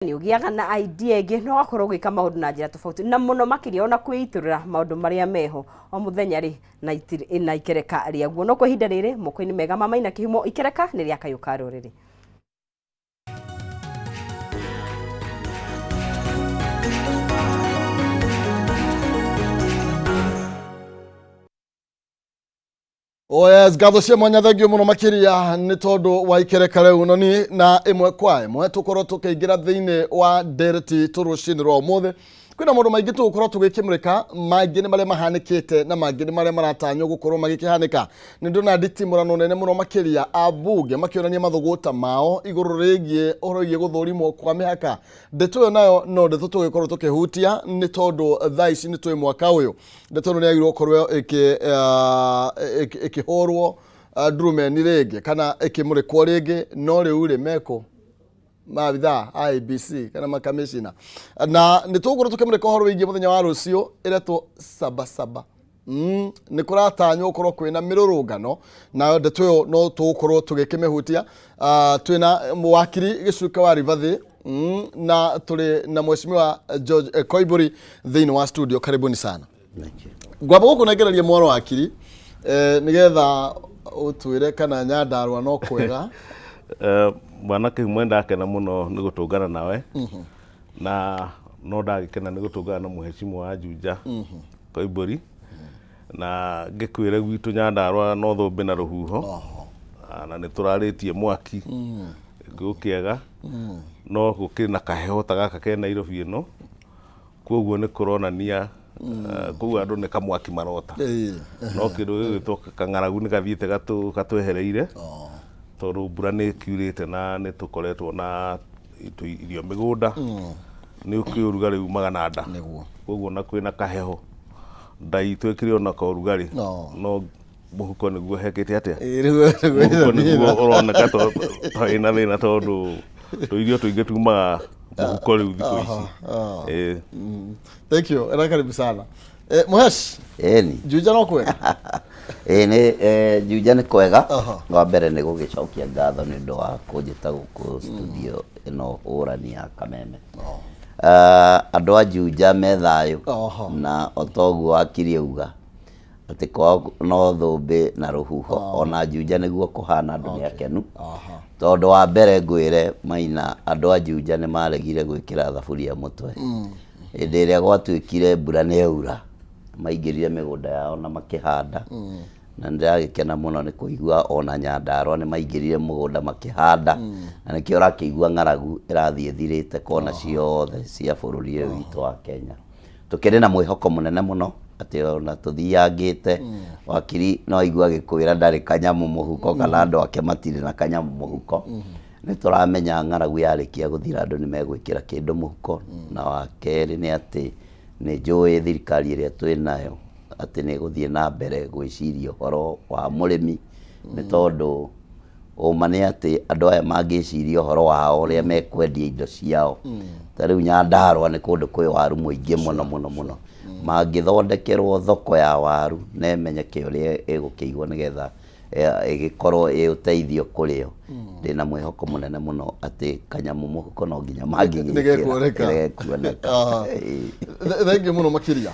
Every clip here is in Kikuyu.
Nĩ ũgĩaga na idea ĩngĩ na ũgakorwo ũgĩka maũndũ na njĩra tofauti na mũno makĩria ona kwĩitũrũra maũndũ marĩa meho o mũthenya rĩ na na ikereka rĩaguo. No kwa ihinda rĩrĩ moko-inĩ mega ma Maina Kĩhumo, ikereka nĩ rĩa kayũ ka rũrĩrĩ. Oh yes, ngatho cia mwanya, thengio mũno makĩria nĩ tondũ wa ikereka rĩu noni na ĩmwe kwa ĩmwe tũkorwo tũkĩingĩra thĩinĩ wa ndereti tũrũcinĩ rwa ũmũthĩ. Kwĩna maũndũ maingĩ tũgũkorwo tũgĩkĩmũrĩka, mangĩ nĩ marĩa mahanĩkĩte na mangĩ nĩ marĩa maratanywo gũkorwo magĩkĩhanĩka. Nĩ ndona nditimũrano nene mũno makĩria, ambunge makĩonania mathũgũta mao igũrũ rĩgiĩ ũhoro wĩgiĩ gũthũrimwo kwa mĩhaka. Ndeto ĩyo nayo no ndeto tũgĩkorwo tũkĩhutia nĩ tondũ thaa ici nĩ twĩ mwaka ũyũ, ndeto ĩno nĩ yagĩrĩirwo gũkorwo ĩkĩhũrwo ndurumeni rĩngĩ kana ĩkĩmũrĩkwo rĩngĩ, no rĩu rĩ mekũ maabithaa a IEBC kana makamishina, na nĩ tũgũkorwo tũkĩmũrĩka ũhoro wĩgiĩ mũthenya wa rũciũ ĩretwo Sabasaba. Nĩ kũratanywo gũkorwo kwĩna mĩrũrũngano, nayo ndeto ĩyo no tũgũkorwo tũgĩkĩmĩhutia. Twĩna wakiri Gĩcuka wa Rivathĩ na tũrĩ na mheshimiwa George Koimburi thĩinĩ wa studio. Karibuni sana. Ngwamba gũkũnengereria mwaro wakiri nĩgetha ũtwĩre kana Nyandarua no kwega. Bwana Kĩhumo, ndakena mũno nĩ gũtũngana nawe na no ndagĩkena nĩ gũtũngana na mũhecimu wa Juja Koimbũri, na ngĩkwĩre gwitũ Nyandarua no thũmbĩ na rũhuho. Na nĩ tũrarĩtie mwaki gũkĩega, no gũkĩrĩ na kaheho ta gaka ke Nairobi ĩno, koguo nĩ kũronania koguo andũ nĩ kamwaki marota. No kĩndũ gĩgwĩtwo kang'aragu nĩ gathiĩte gatwehereire tondũ mbura nĩ ĩkiurĩte na nĩ tũkoretwo na irio mĩgũnda nĩ ũkĩ ũrugarĩ umaga na nda. Koguo na kwĩna kaheho, nda itũ ĩkĩrĩ ona ka ũrugarĩ, no mũhuko nĩguo hekĩte atĩa? Mũhuko nĩguo ũroneka ta wĩna thĩna tondũ tũirio tũingĩ tumaga mũhuko rĩu thikũ ici. Ĩĩ. Thank you era karibu sana. Muhesh. Ĩni. Juja no kwega? Ĩĩ nĩ Juja nĩ kwega. Wa mbere nĩ gũgĩcokia ngatho nĩ ũndũ wa kũnjĩta gũkũ studio ĩno hũrani ya Kameme. Andũ a Juja me thayũ na o ta ũguo wakiri auga atĩ kwao no thũmbĩ na rũhuho, ona Juja nĩguo kũhana, andũ nĩ akenu. Tondũ wa mbere ngwĩre Maina, andũ a Juja nĩ maregire gwĩkĩra thaburia mũtwe. Hĩndĩ ĩrĩa gwatuĩkire mbura nĩ yaura, maingĩrire mĩgũnda yao na makĩhanda. Na nĩ ndĩragĩkena mũno nĩ kũigua ona Nyandarua nĩ maingĩrire mũgũnda makĩhanda. Na nĩkĩo ũrakĩigua ng'aragu ĩrathiĩ ĩthirĩte kona ciothe cia bũrũri ũyũ witũ wa Kenya. Tũkĩrĩ na mwĩhoko mũnene mũno atĩ ona tũthiangĩte, wakiri no aigua agĩkwĩra ndarĩ kanyamũ mũhuko kana andũ ake matirĩ na kanyamũ mũhuko. Nĩ tũramenya ng'aragu yarĩkia gũthira andũ nĩ megwĩkĩra kĩndũ mũhuko. Na wa kerĩ nĩ atĩ nĩ njũĩ thirikari ĩrĩa twĩ nayo atĩ nĩ ĩgũthiĩ na mbere gwĩciria ũhoro wa mũrĩmi, nĩ tondũ ũma nĩ atĩ andũ aya mangĩciria ũhoro wao ũrĩa mekwendia indo ciao. Ta rĩu Nyandarua nĩ kũndũ kwĩ waru mũingĩ mũno mũno mũno. Mangĩthondekerwo thoko ya waru na ĩmenyeke ũrĩa ĩgũkĩigwo nĩgetha ĩgĩkorwo ĩ ũteithio kũrĩ o, ndĩna mwĩhoko mũnene mũno atĩ kanyamũ mũhuko no nginya mangĩgĩkĩra. Nĩgekuoneka. Nĩgekuoneka. Thengiũ mũno makĩria.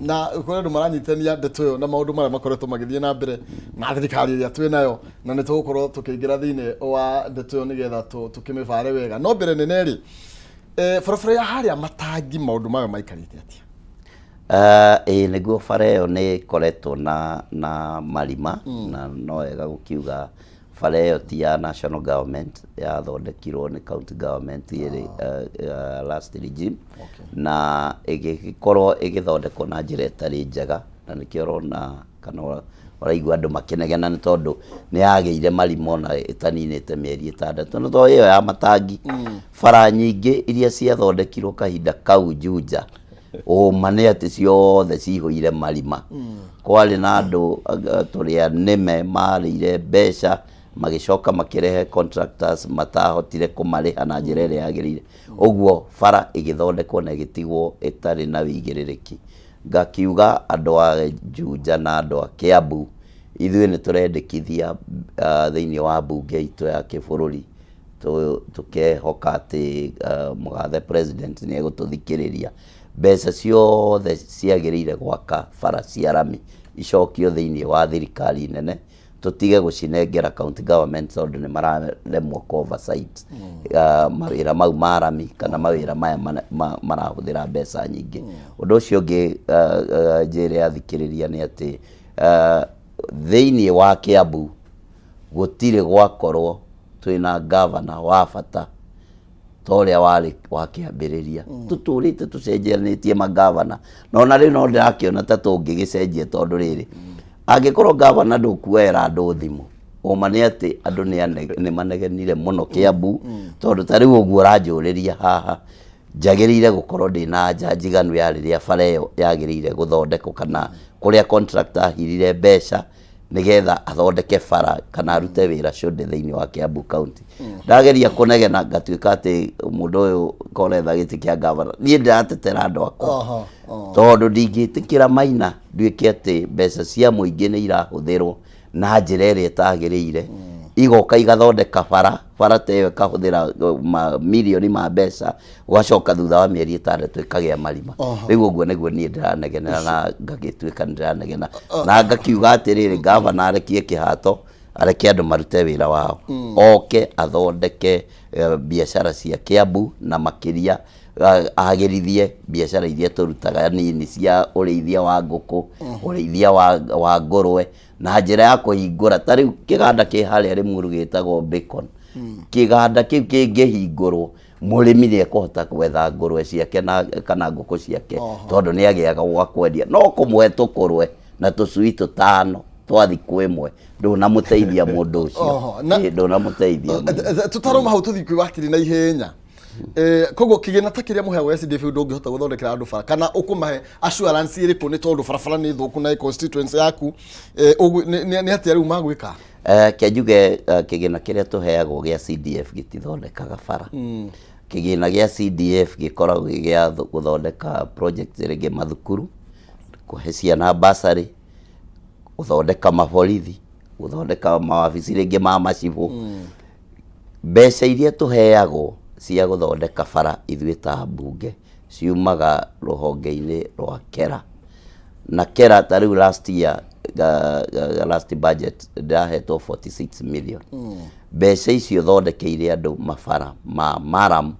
Na kũrĩ andũ maranyitania ndeto ĩyo na maũndũ marĩa makoretwo magĩthiĩ na mbere na thirikari ĩrĩa twĩ nayo, na nĩ tũgũkorwo tũkĩingĩra thĩinĩ wa ndeto ĩyo nĩgetha tũkĩmĩbare wega. No mbere nene rĩ, barabara ya harĩa Matangi maũndũ mayo maikarĩte atĩa? Ĩĩ nĩguo, bara ĩyo nĩ ĩkoretwo na marima, na no wega gũkiuga bara ĩyo ti ya national government, yathondekirwo nĩ county government ĩrĩ last regime, na ĩgĩkorwo ĩgĩthondekwo na njĩra ĩtarĩ njega, na nĩkĩo ũrona kana ũraigua andũ makĩnegena nĩ tondũ nĩ yagĩire marima ona ĩtaninĩte mĩeri 6. Nĩ tondũ ĩyo ya Matangi, bara nyingĩ iria ciathondekirwo kahinda kau Juja, ũma nĩ atĩ ciothe cihũire marima. Kwarĩ na andũ tũrĩa nĩme marĩire mbeca, magĩcoka makĩrehe contractors matahotire kũmarĩha na njĩra ĩrĩa yagĩrĩire. Ũguo bara ĩgĩthondekwo na ĩgĩtigwo ĩtarĩ na wĩigĩrĩrĩki. Ngakiuga andũ a Juja na andũ a Kiambu, ithuĩ nĩ tũrendekithia thĩinĩ wa mbunge itũ ya kĩbũrũri. Tũkehoka atĩ mũgathe president nĩ egũtũthikĩrĩria. Mbeca ciothe ciagĩrĩire gwaka bara cia rami icokio thĩinĩ wa thirikari nene, tũtige gũcinengera county government tondũ nĩ mararemwo kũ oversight mawĩra mau ma rami kana mawĩra maya marahũthĩra mbeca nyingĩ. Ũndũ ũcio ũngĩ njĩre athikĩrĩria nĩ atĩ thĩinĩ wa Kiambu gũtirĩ gwakorwo twĩna gavana wa bata ta ũrĩa warĩ wa kĩambĩrĩria. Tũtũrĩte tũcenjanĩtie magavana, na ona rĩu no ndĩrakĩona ta tũngĩgĩcenjia, tondũ rĩrĩ, angĩkorwo gavana ndũkuoera andũ thimũ, ũma nĩ atĩ andũ nĩ manegenire mũno Kiambu, tondũ ta rĩu ũguo ũranjũrĩria haha, njagĩrĩire gũkorwo ndĩna anja njiganu ya rĩrĩa bara ĩyo yagĩrĩire gũthondekwo kana kũrĩa contractor ahirire mbeca nĩgetha athondeke bara kana arute wĩra should thĩinĩ wa Kiambu County. Ndageria kũnegena ngatuĩka atĩ mũndũ ũyũ koretha gĩtĩ kĩa gavana. Niĩ ndĩratetera andũ akwa tondũ ndingĩtĩkĩra Maina nduĩke atĩ mbeca cia mũingĩ nĩ irahũthĩrwo na njĩra ĩrĩa ĩtagĩrĩire, igoka igathondeka bara, bara ta ĩyo ĩkahũthĩra mamirioni ma mbeca, gũgacoka thutha wa mĩeri 6 ĩkagĩa marima. Rĩu ũguo nĩguo niĩ ndĩranegenera na ngagĩtuĩka nĩ ndĩranegena na ngakiuga atĩrĩrĩ, gavana arekie kĩhato, areke andũ marute wĩra wao, oke athondeke biacara cia Kiambu na makĩria agĩrithie biacara iria tũrutaga nini cia ũrĩithia wa ngũkũ, ũrĩithia wa ngũrwe, na njĩra ya kũhingũra ta rĩu kĩganda kĩ harĩa Limuru gĩtagwo Bacon. Kĩganda kĩu kĩngĩhingũrwo, mũrĩmi nĩ ekũhota gwetha ngũrwe ciake na kana ngũkũ ciake, tondũ nĩ agĩaga gwa kwendia. No kũmũhe tũkũrwe na tũcui tũtano twa thikũ ĩmwe, ndũnamũteithia mũndũ ũcio. Ndũnamũteithia. Tũtarauma hau tũthiĩ kwĩ wakiri na ihenya. Koguo kĩgĩna ta kĩrĩa mũheagwo gĩa CDF ndũngĩhota gũthondekera andũ bara kana ũkũmahe assurance ĩrĩkũ, nĩ tondũ barabara nĩ thũku na ĩ constituency yaku? Nĩ atĩa rĩu magwĩka? Ke njuge, kĩgĩna kĩrĩa tũheagwo gĩa CDF gĩtithondekaga bara. Kĩgĩna gĩa CDF gĩkoragwo gĩ gĩa gũthondeka project, rĩngĩ mathukuru, kũhe ciana bursary, gũthondeka maborithi, gũthondeka mawabici rĩngĩ ma macibũ. Mbeca iria tũheagwo cia gũthondeka bara ithuĩ ta mbunge ciumaga rũhonge-inĩ rwa KERA. Na KERA ta rĩu last year, last budget ndĩrahetwo 46 million. Mbeca icio thondekeire andũ mabara ma murram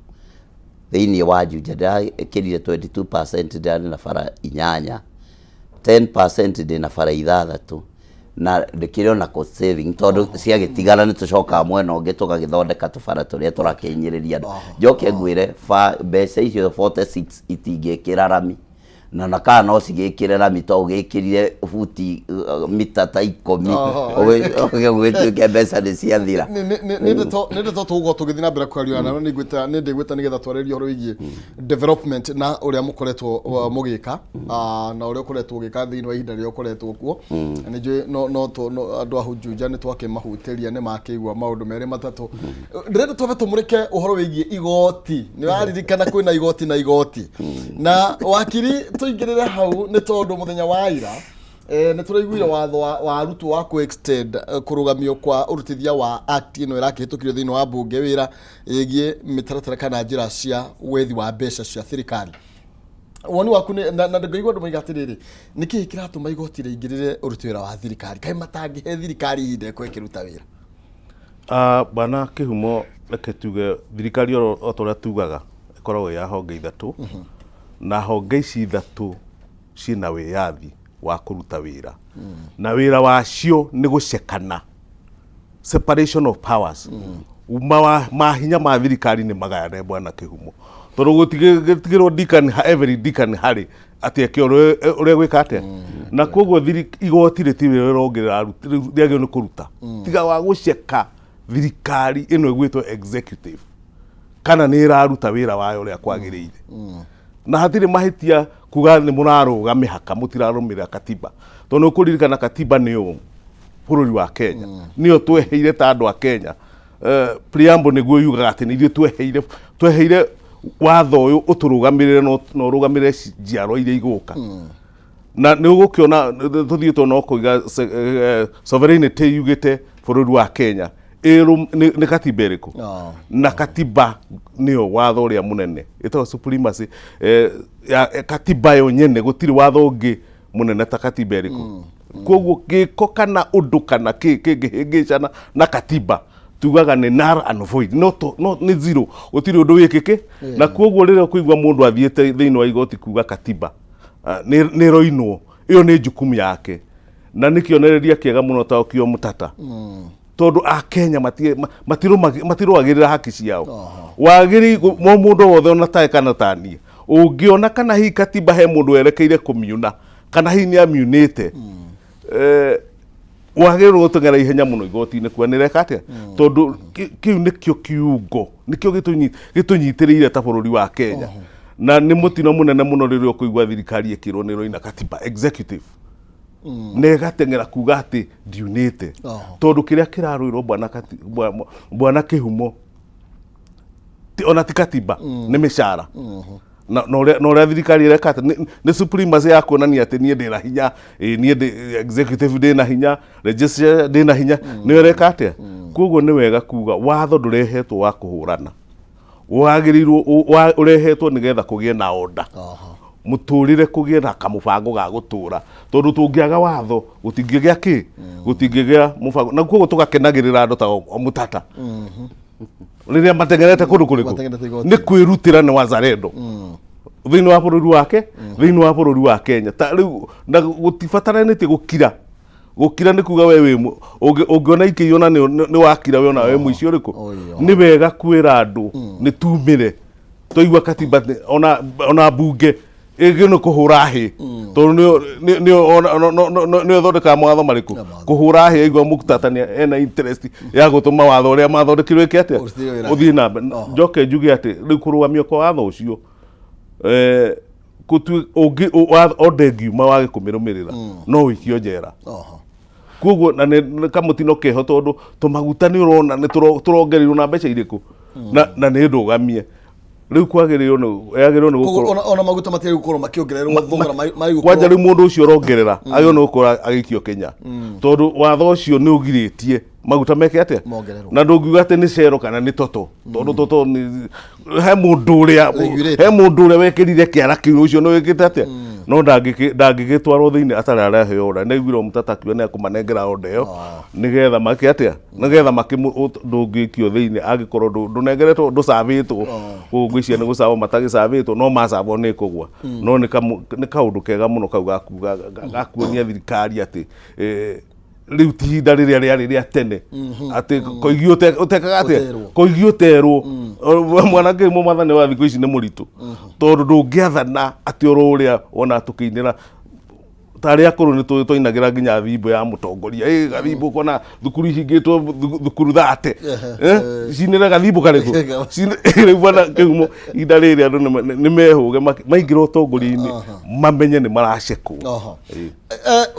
thĩinĩ wa Juja, ndĩrakĩrire 22%, ndĩrarĩ na bara inyanya, 10% ndĩna bara ithathatũ, na ndĩkĩrĩ ona cost saving tondũ ciagĩtigara nĩ tũcokaga mwena ũngĩ tũgagĩthondeka tũbara tũrĩa tũrakĩhinyĩrĩria andũ. Njoke ngwĩre, mbeca icio 46 itingĩkĩra rami, na kana no cigĩkĩre rami to ũgĩkĩrire buti mita ta 10 ũgĩtuĩke mbeca nĩ ciathira. Nĩ ndeto tũgũkorwo tũgĩthiĩ na mbere kwaria nayo. Nĩ ngwĩta, nĩ ndĩgwĩta nĩgetha twarĩrie ũhoro wĩgiĩ development na ũrĩa mũkoretwo mũgĩka na ũrĩa ũkoretwo ũgĩka thĩinĩ wa ihinda rĩrĩa ũkoretwo kuo. Nĩ njũĩ no andũ a Juja nĩ twakĩmahutĩria, nĩ makĩigua maũndũ merĩ matatũ. Ndĩrenda twambe tũmũrĩke ũhoro wĩgiĩ igoti. Nĩ waririkana kwĩna igoti na igoti na wakiri, tũingĩrĩre hau nĩ tondũ mũthenya wa ira nĩ tũraiguire watho wa arutwo wa kũ extend kũrũgamio kwa ũrutithia wa act ĩno ĩrakĩhĩtũkirio thĩinĩ wa mbunge wĩra ĩgiĩ mĩtaratara kana njĩra cia wethi wa mbeca cia thirikari. Woni waku nĩ na ngaigua andũ maiga atĩrĩrĩ, nĩ kĩĩ kĩratũma igoti rĩingĩrĩre ũruti wĩra wa thirikari? Kaĩ matangĩhe thirikari ihinda ĩkorwo ĩkĩruta wĩra? Bwana Kĩhumo, reke tuge thirikari o ta ũrĩa tugaga ĩkoragwo ĩ ya honge ithatũ, na honge ici ithatũ ciĩna wĩyathi wa kũruta wĩra, na wĩra wacio nĩ gũcekana, separation of powers. Mahinya ma thirikari nĩ magayane, bwana Kĩhumo, tondũ gũtigĩrwo deacon every deacon harĩ atĩ eke ũrĩa gwĩka atĩa. Na koguo igoti rĩtirĩ wĩra ũngĩ rĩagĩrĩirwo nĩ kũruta tiga wa gũceka thirikari ĩno ĩgwĩtwo executive kana nĩ ĩraruta wĩra wayo ũrĩa kwagĩrĩire. Na hatirĩ mahĩtia kuga nĩ mũrarũga mĩhaka, mũtirarũmĩrĩra katiba, tondũ nĩ ũkũririkana katiba nĩyo bũrũri wa Kenya, nĩyo tweheire ta andũ a Kenya. Preamble nĩguo yugaga atĩ nĩ ithuĩ tweheire watho ũyũ ũtũrũgamĩrĩre na ũrũgamĩrĩre njiarwa iria igũka. Na nĩ ũgũkĩona tũthiĩte ona ũkoiga sovereignty yugĩte bũrũri wa Kenya. Nĩ katiba ĩrĩkũ? Na katiba nĩyo watho ũrĩa mũnene ĩtagwo supremacy ya katiba yo nyene, gũtirĩ watho ũngĩ mũnene ta katiba ĩrĩkũ. Koguo gĩko kana ũndũ kana kĩ kĩngĩhĩngĩcana na katiba tugaga nĩ null and void, no, no nĩ zero, gũtirĩ ũndũ wĩkĩke. Na koguo rĩrĩa ũkũigua mũndũ athiĩte thĩinĩ wa igoti kuga katiba nĩ ĩroinwo, ĩyo nĩ jukumu yake na nĩ kĩonereria kĩega mũno ta Okiya Omtatah, tondũ akenya matirũagĩrĩra haki ciao. Wagĩrĩirwo mo mũndũ wothe ona tae kana taniĩ ũngĩona kana hihi katiba he mũndũ werekeire kũmiuna kana hihi nĩ amiunĩte, wagĩrĩirwo gũteng'era ihenya mũno igoti-inĩ kuga nĩreka atĩa, tondũ kĩu nĩkĩo kiungo nĩkĩo gĩtũnyitĩrĩire ta bũrũri wa Kenya. Na nĩ mũtino mũnene mũno rĩrĩa ũkũigua thirikari ĩkĩrwo nĩ ĩroina katiba, executive, na ĩgateng'era kuga atĩ ndiunĩte, tondũ kĩrĩa kĩrarũĩrwo bwana Kĩhumo ona ti katiba, nĩ mĩcara na ũrĩa thirikari ĩreka atĩ nĩ supremacy ya kuonania atĩ niĩ ndĩna hinya, niĩ ndĩ executive, ndĩna hinya legislature, ndĩna hinya, nĩyo ĩreka atĩa. Koguo nĩ wega kuga watho ndũrehetwo wa kũhũrana, wagĩrĩirwo ũrehetwo nĩgetha kũgĩe na order mũtũrĩre, kũgĩe na kamũbango ga gũtũra, tondũ tũngĩaga watho gũtingĩgĩa kĩ, gũtingĩgĩa mũbango. Na koguo tũgakenagĩrĩra andũ ta Omutata rĩrĩa mateng'erete kũndũ kũrĩkũ? Mateng'erete igoti. Nĩ kwĩrutĩra, nĩ wazalendo thĩinĩ wa bũrũri wake, thĩinĩ wa bũrũri wa Kenya. Ta rĩu na gũtibataranĩtie gũkira, gũkira nĩ kuga we wĩ ũngĩona ikĩiywo na nĩ wakira we ona wĩ mũici ũrĩkũ. Nĩ wega kwĩra andũ nĩ tumĩre twaigua katiba ona mbunge ĩngĩ nĩ kũhũra hĩ, tondũ nĩyo ĩthondekaga mawatho marĩkũ. Kũhũra hĩ aigua mũtata nĩ ena interest ya gũtũma watho ũrĩa mathondekirwo ĩke atĩa? Ũrutithio wĩra. Ũthiĩ na mbere. Njoke njuge atĩ rĩu kũrũgamio kwa watho ũcio, ũngĩ order ĩngiuma wage kũmĩrũmĩrĩra no ũikio njera. Koguo na nĩ kamũtino keho, tondũ tũmaguta nĩ ũrona nĩ tũrongereirwo na mbeca irĩkũ na nĩ ndũgamie. Rĩu kwagĩrĩirwo nĩ yagĩrĩirwo nĩ Koguo gũkorwo ona maguta matiagĩrĩirwo gũkorwo makĩongererwo thogora marĩ kwanja. Rĩu mũndũ ũcio ũrongerera agĩrĩirwo nĩ gũkorwo agĩikio Kenya, tondũ watho ũcio nĩ ũgirĩtie maguta meke atĩa? Mongererwo. Na ndũngiuga atĩ nĩ cero kana nĩ toto, tondũ toto nĩ he mũndũ ũrĩa Ũiguĩrĩte. he mũndũ ũrĩa wekĩrire kĩara kĩu, ũcio nĩ wĩkĩte atĩa, no ndangĩgĩtwarwo thĩinĩ atarĩ araheo order. Nĩ aiguire Mũtata akiuga nĩ akũmanengera order ĩyo nĩgetha make atĩa, nĩgetha makĩmũ ndũngĩikio thĩinĩ angĩkorwo ndũnengeretwo, ndũcabĩtwo. Koguo ngwĩciria nĩ gũcabwo matagĩcabĩtwo, no macabwo nĩ ĩkũgwa. No nĩ kaũndũ kega mũno kau gakuonia thirikari atĩ rĩu ti ihinda rĩrĩa rĩarĩ rĩa tene atĩ koigi ũtekaga atĩa? Ũterwo. Koigi ũterwo. Mwanake mũmathani wa thikũ ici nĩ mũritũ, tondũ ndũngĩathana atĩ oro ũrĩa wona tũkĩinĩra ta arĩa akũrũ nĩ twainagĩra nginya thimbo ya mũtongoria, ĩ gathimbo kona thukuru ihingĩtwo, thukuru thate. Cinĩre gathimbo karĩkũ? Rĩu bwana Kĩhumo, ihinda rĩrĩ andũ nĩ mehũge maingĩra ũtongoria-inĩ mamenye nĩ maracekwo.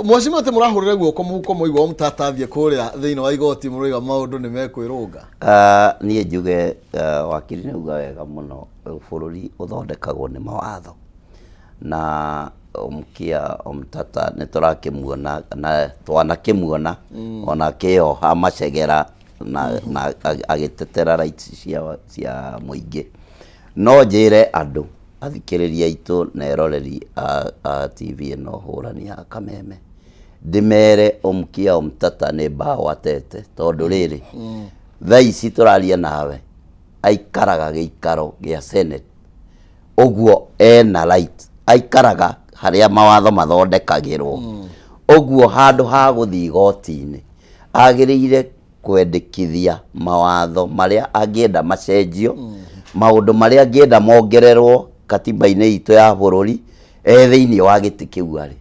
Mheshimiwa, atĩ mũrahũrĩre guoko mũhuko mũigua Omtata athiĩ kũrĩa thĩinĩ wa igoti, mũroiga maũndũ nĩ mekwĩrũnga? Ah, niĩ njuge wakiri nĩ uga wega mũno, bũrũri ũthondekagwo nĩ mawatho, na Okiya Omtata nĩ tũrakĩmuona na twanakĩmuona ona akĩoha macegera na agĩtetera rights cia mũingĩ. No njĩre andũ athikĩrĩria aitũ na eroreri a TV ĩno hũrani ya Kameme, ndĩmere Okiya Omtata nĩ mbaũ atete, tondũ rĩrĩ, thaa ici tũraria nawe aikaraga gĩikaro gĩa Senate, ũguo ena right, aikaraga harĩa mawatho mathondekagĩrwo. Ũguo handũ ha gũthiĩ igoti-inĩ, agĩrĩire kwendekithia mawatho marĩa angĩenda macenjio, maũndũ marĩa angĩenda mongererwo katiba-inĩ itũ ya bũrũri e thĩinĩ wa gĩtĩ kĩu arĩ.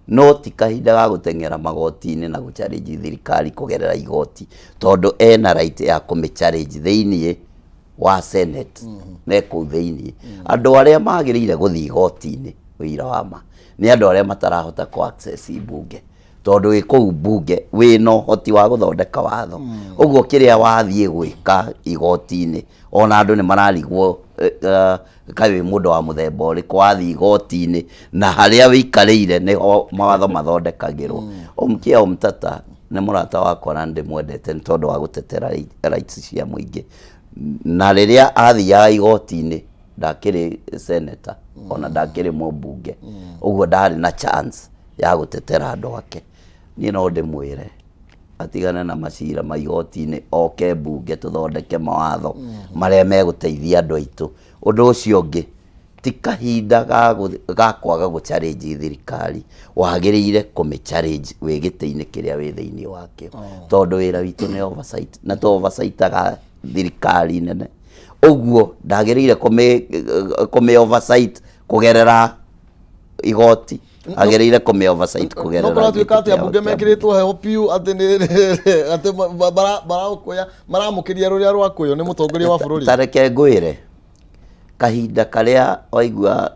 No ti kahinda ga gũteng'era magoti-inĩ na gũ challenge thirikari kũgerera igoti, tondũ ena right ya kũmĩ challenge thĩinĩ wa Senate me kũu thĩinĩ. Andũ arĩa magĩrĩire gũthiĩ igoti-inĩ, ũira wa ma, nĩ andũ arĩa matarahota kũ access mbunge, tondũ wĩ kũu mbunge wĩna ũhoti wa gũthondeka watho. Ũguo kĩrĩa wathiĩ gwĩka igoti-inĩ, ona andũ nĩ mararigwo kaĩ wĩ mũndũ wa mũthemba ũrĩkũ wathiĩ igoti-inĩ na harĩa wĩikarĩire nĩho mawatho mathondekagĩrwo. Okiya Omtata Nĩ mũrata wakwa na ndĩmwendete nĩ tondũ wa gũtetera rights cia mũingĩ. Na rĩrĩa athiaga igoti-inĩ ndakĩrĩ senator ona ndakĩrĩ mũmbunge, ũguo ndarĩ na chance ya gũtetera andũ ake. Niĩ no ndĩmwĩre atigane na macira ma igoti-inĩ, oke mbunge tũthondeke mawatho marĩa megũteithia andũ aitũ. Ũndũ ũcio ũngĩ, ti kahinda ga kwaga gũ challenge thirikari, wagĩrĩire kũmĩ challenge wĩ gĩtĩ-inĩ kĩrĩa wĩ thĩinĩ wakĩo, tondũ wĩra witũ nĩ oversight, na tũ oversight aga thirikari nene, ũguo ndagĩrĩire kũmĩ oversight kũgerera igoti, agĩrĩire kũmĩ oversight kũgerera No kũratuĩka gĩtĩ atĩ ambunge kĩao kĩa mekĩrĩtwo heho piũ, atĩ nĩ atĩ maraũkũya maramũkĩria rũrĩa rwakũyũ nĩ mũtongoria wa bũrũri. Ta reke ngwĩre, kahinda karĩa waigua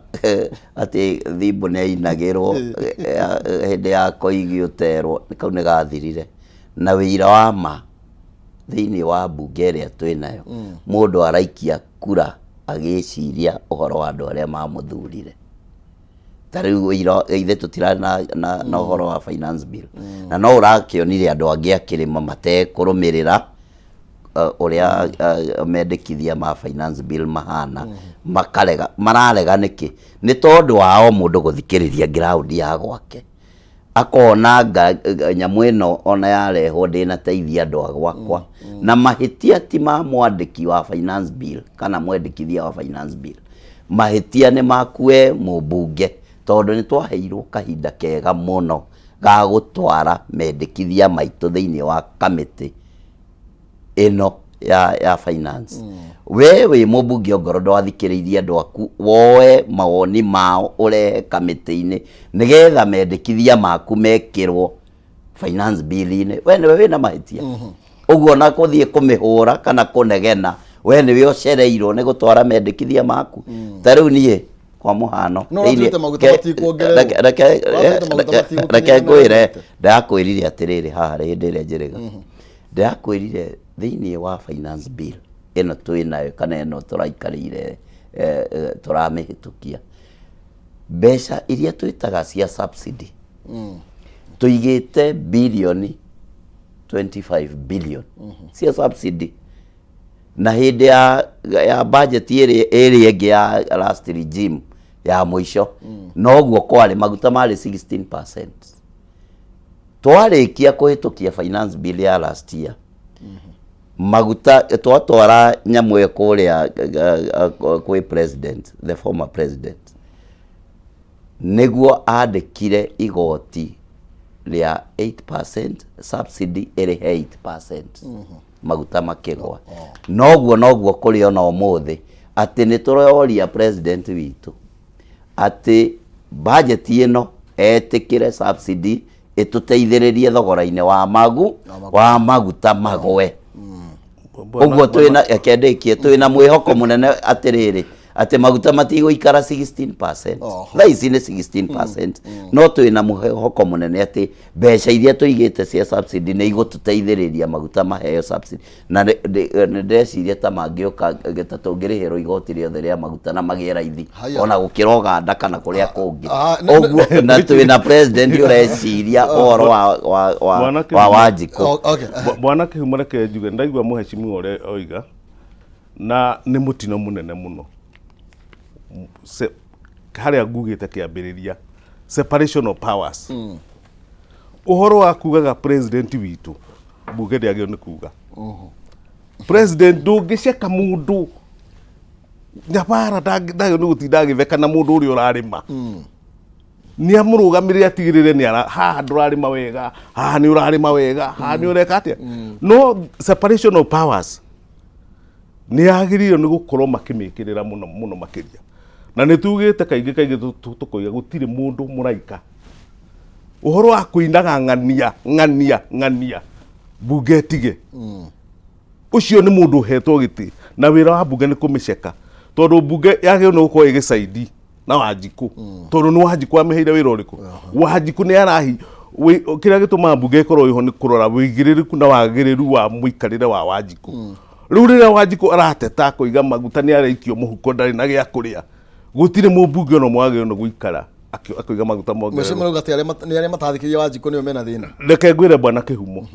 atĩ Thimbo nĩ ainagĩrwo hĩndĩ ya Koigi ũterwo, kau nĩ gathirire. Na wĩira wa ma thĩinĩ wa mbunge ĩrĩa twĩnayo, mũndũ araikia kura agĩciria ũhoro wa andũ arĩa mamũthurire. Ta rĩu ũira ithe tũtirarĩ na ũhoro wa finance bill, na no ũrakĩonire andũ angĩ akĩrĩma matekũrũmĩrĩra ũrĩa mendekithia ma finance bill mahana, makarega. Mararega nĩkĩ? Nĩ tondũ wa o mũndũ gũthikĩrĩria ground ya gwake, akona nyamũ ĩno ona yarehwo ndĩnateithia andũ a gwakwa. Na mahĩtia ti ma mwandĩki wa finance bill kana mwendekithia wa finance bill, mahĩtia nĩ maku we mũmbunge, tondũ nĩ twaheirwo kahinda kega mũno ga gũtwara mendekithia maitũ thĩinĩ wa kamĩtĩ ĩno ya finance. We wĩ mũmbunge, ongorwo ndwathikĩrĩirie andũ aku, woe mawoni mao ũrehe kamĩtĩ-inĩ nĩgetha mendekithia maku mekĩrwo finance bill-inĩ, we nĩwe wĩna mahĩtia. Ũguo na kũthiĩ kũmĩhũra kana kũnegena, we nĩwe ũcereirwo nĩ gũtwara mendekithia maku. Ta rĩu niĩ kwa mũhano No thĩinĩ ũratuĩte maguta matikuongererwo. Ũratuĩte maguta matigũkinyĩra reke ngwĩre, mĩrongo. Ndĩrakwĩrire atĩrĩrĩ, haha hĩndĩ ĩrĩa njĩrĩga ndĩrakwĩrire thĩinĩ wa finance bill ĩno twĩnayo kana ĩno tũraikarĩire, tũramĩhĩtũkia, mbeca iria twĩtaga cia subsidy tũigĩte bilioni 25 billion cia subsidy, na hĩndĩ ya budget ĩrĩa ĩngĩ ya last regime ya mũico noguo kwarĩ, maguta marĩ 16%. Twarĩkia kũhĩtũkia finance bill ya last year, maguta twatwara nyamũ ĩyo kũrĩa kwĩ president, the former president, nĩguo andĩkire igoti rĩa 8%, subsidy ĩrĩhe 8%, maguta makĩgwa. Noguo kũrĩ ona ũmũthĩ, atĩ nĩ tũroria president witũ atĩ budget ĩno etĩkĩre subsidy ĩtũteithĩrĩrie thogora-inĩ wa maguta magwe. Ũguo twĩna, reke ndĩkie, twĩna mwĩhoko mũnene atĩrĩrĩ, atĩ maguta matigũikara 16%. Thaa ici nĩ 16%, no twĩna mwĩhoko mũnene atĩ mbeca iria tũigĩte cia subsidy nĩ igũtũteithĩrĩria maguta maheo subsidy. Na nĩ ndĩreciria ta mangĩũka ta tũngĩrĩhĩrwo igoti rĩothe rĩa maguta na magĩe raithi Haya. ona gũkĩra Ũganda kana kũrĩa kũngĩ. Ah, Ũguo na twĩna president ũreciria ũhoro wa Bwana wa Kĩhumo. Wanjikũ. Oh, okay. Bwana Kĩhumo, reke njuge ndaigua mũhecimiwa ũrĩa oiga, na nĩ mũtino mũnene mũno. Harĩa ngugĩte kĩambĩrĩria, separation of powers, ũhoro wa kugaga president witũ mbunge ndĩagĩrĩirwo nĩ kuga president. Ndũngĩceka mũndũ nyabara, ndagĩrĩirwo nĩ gũtinda agĩtheka na mũndũ ũrĩa ũrarĩma. Nĩ amũrũgamĩrĩre, atigĩrĩre nĩ ara haha ndũrarĩma wega, haha nĩ ũrarĩma wega, haha nĩ ũreka atĩa. No separation of powers nĩ yagĩrĩirwo nĩ gũkorwo makĩmĩkĩrĩra mũno mũno makĩria, na nĩ tugĩte kaingĩ kaingĩ tũkoiga gũtirĩ mũndũ mũraika. Ũhoro wa kũinaga ng'ania ng'ania ng'ania mbunge ĩtige, ũcio nĩ mũndũ ũhetwo gĩtĩ, na wĩra wa mbunge nĩ kũmĩceka, tondũ mbunge yagĩrĩirwo nĩ gũkorwo ĩgĩcaidi na Wanjikũ, tondũ nĩ Wanjikũ amĩheire wĩra ũrĩkũ. Wanjikũ nĩ arahi kĩrĩa gĩtũmaga mbunge ĩkorwo ĩho nĩ kũrora wĩigĩrĩrĩku na wagĩrĩru wa mũikarĩre wa Wanjikũ. Rĩu rĩrĩa Wanjikũ arateta akoiga maguta nĩ araikio mũhuko, ndarĩ na gĩa kũrĩa, gũtirĩ mũmbunge ona ũmwe wagĩrĩirwo nĩ gũikara. Akĩuga maguta Mwico mongererwo. marauga atĩ arĩa nĩ arĩa matathikĩrĩria Wanjikũ nĩo mena thĩna. Reke ngwĩre, bwana Kĩhumo,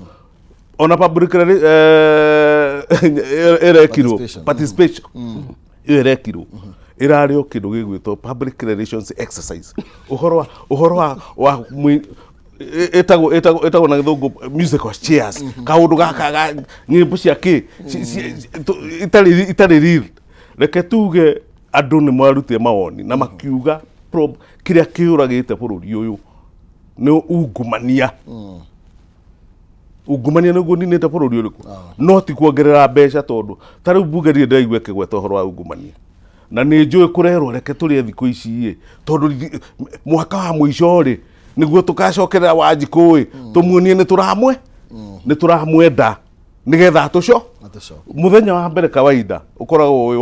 ona public ĩrekirwo Participation. Participation ĩyo ĩrekirwo ĩrarĩ o kĩndũ gĩgwĩtwo public relations exercise, ũhoro wa ĩtagwo na gĩthũngũ musical chairs, kaũndũ gaka ga nyĩmbo cia kĩ itarĩ real. Reke tuge andũ nĩ marutire mawoni na makiuga kĩrĩa kĩũragĩte bũrũri ũyũ nĩ ungumania. Ungumania nĩguo ninĩte bũrũri ũrĩkũ, no ti kuongerera mbeca, tondũ ta rĩu mbunge ndirĩ ndĩraigua ĩkĩgweta ũhoro wa ungumania, na nĩ njũĩ kũrerwo reke tũrĩe thikũ ici ĩ, tondũ mwaka wa mũico rĩ, nĩguo tũgacokerera Wanjikũ ĩ, tũmuonie nĩ tũramwenda nĩgetha atũco Atũcoke. Mũthenya wa mbere kawaida ũkoragwo wĩ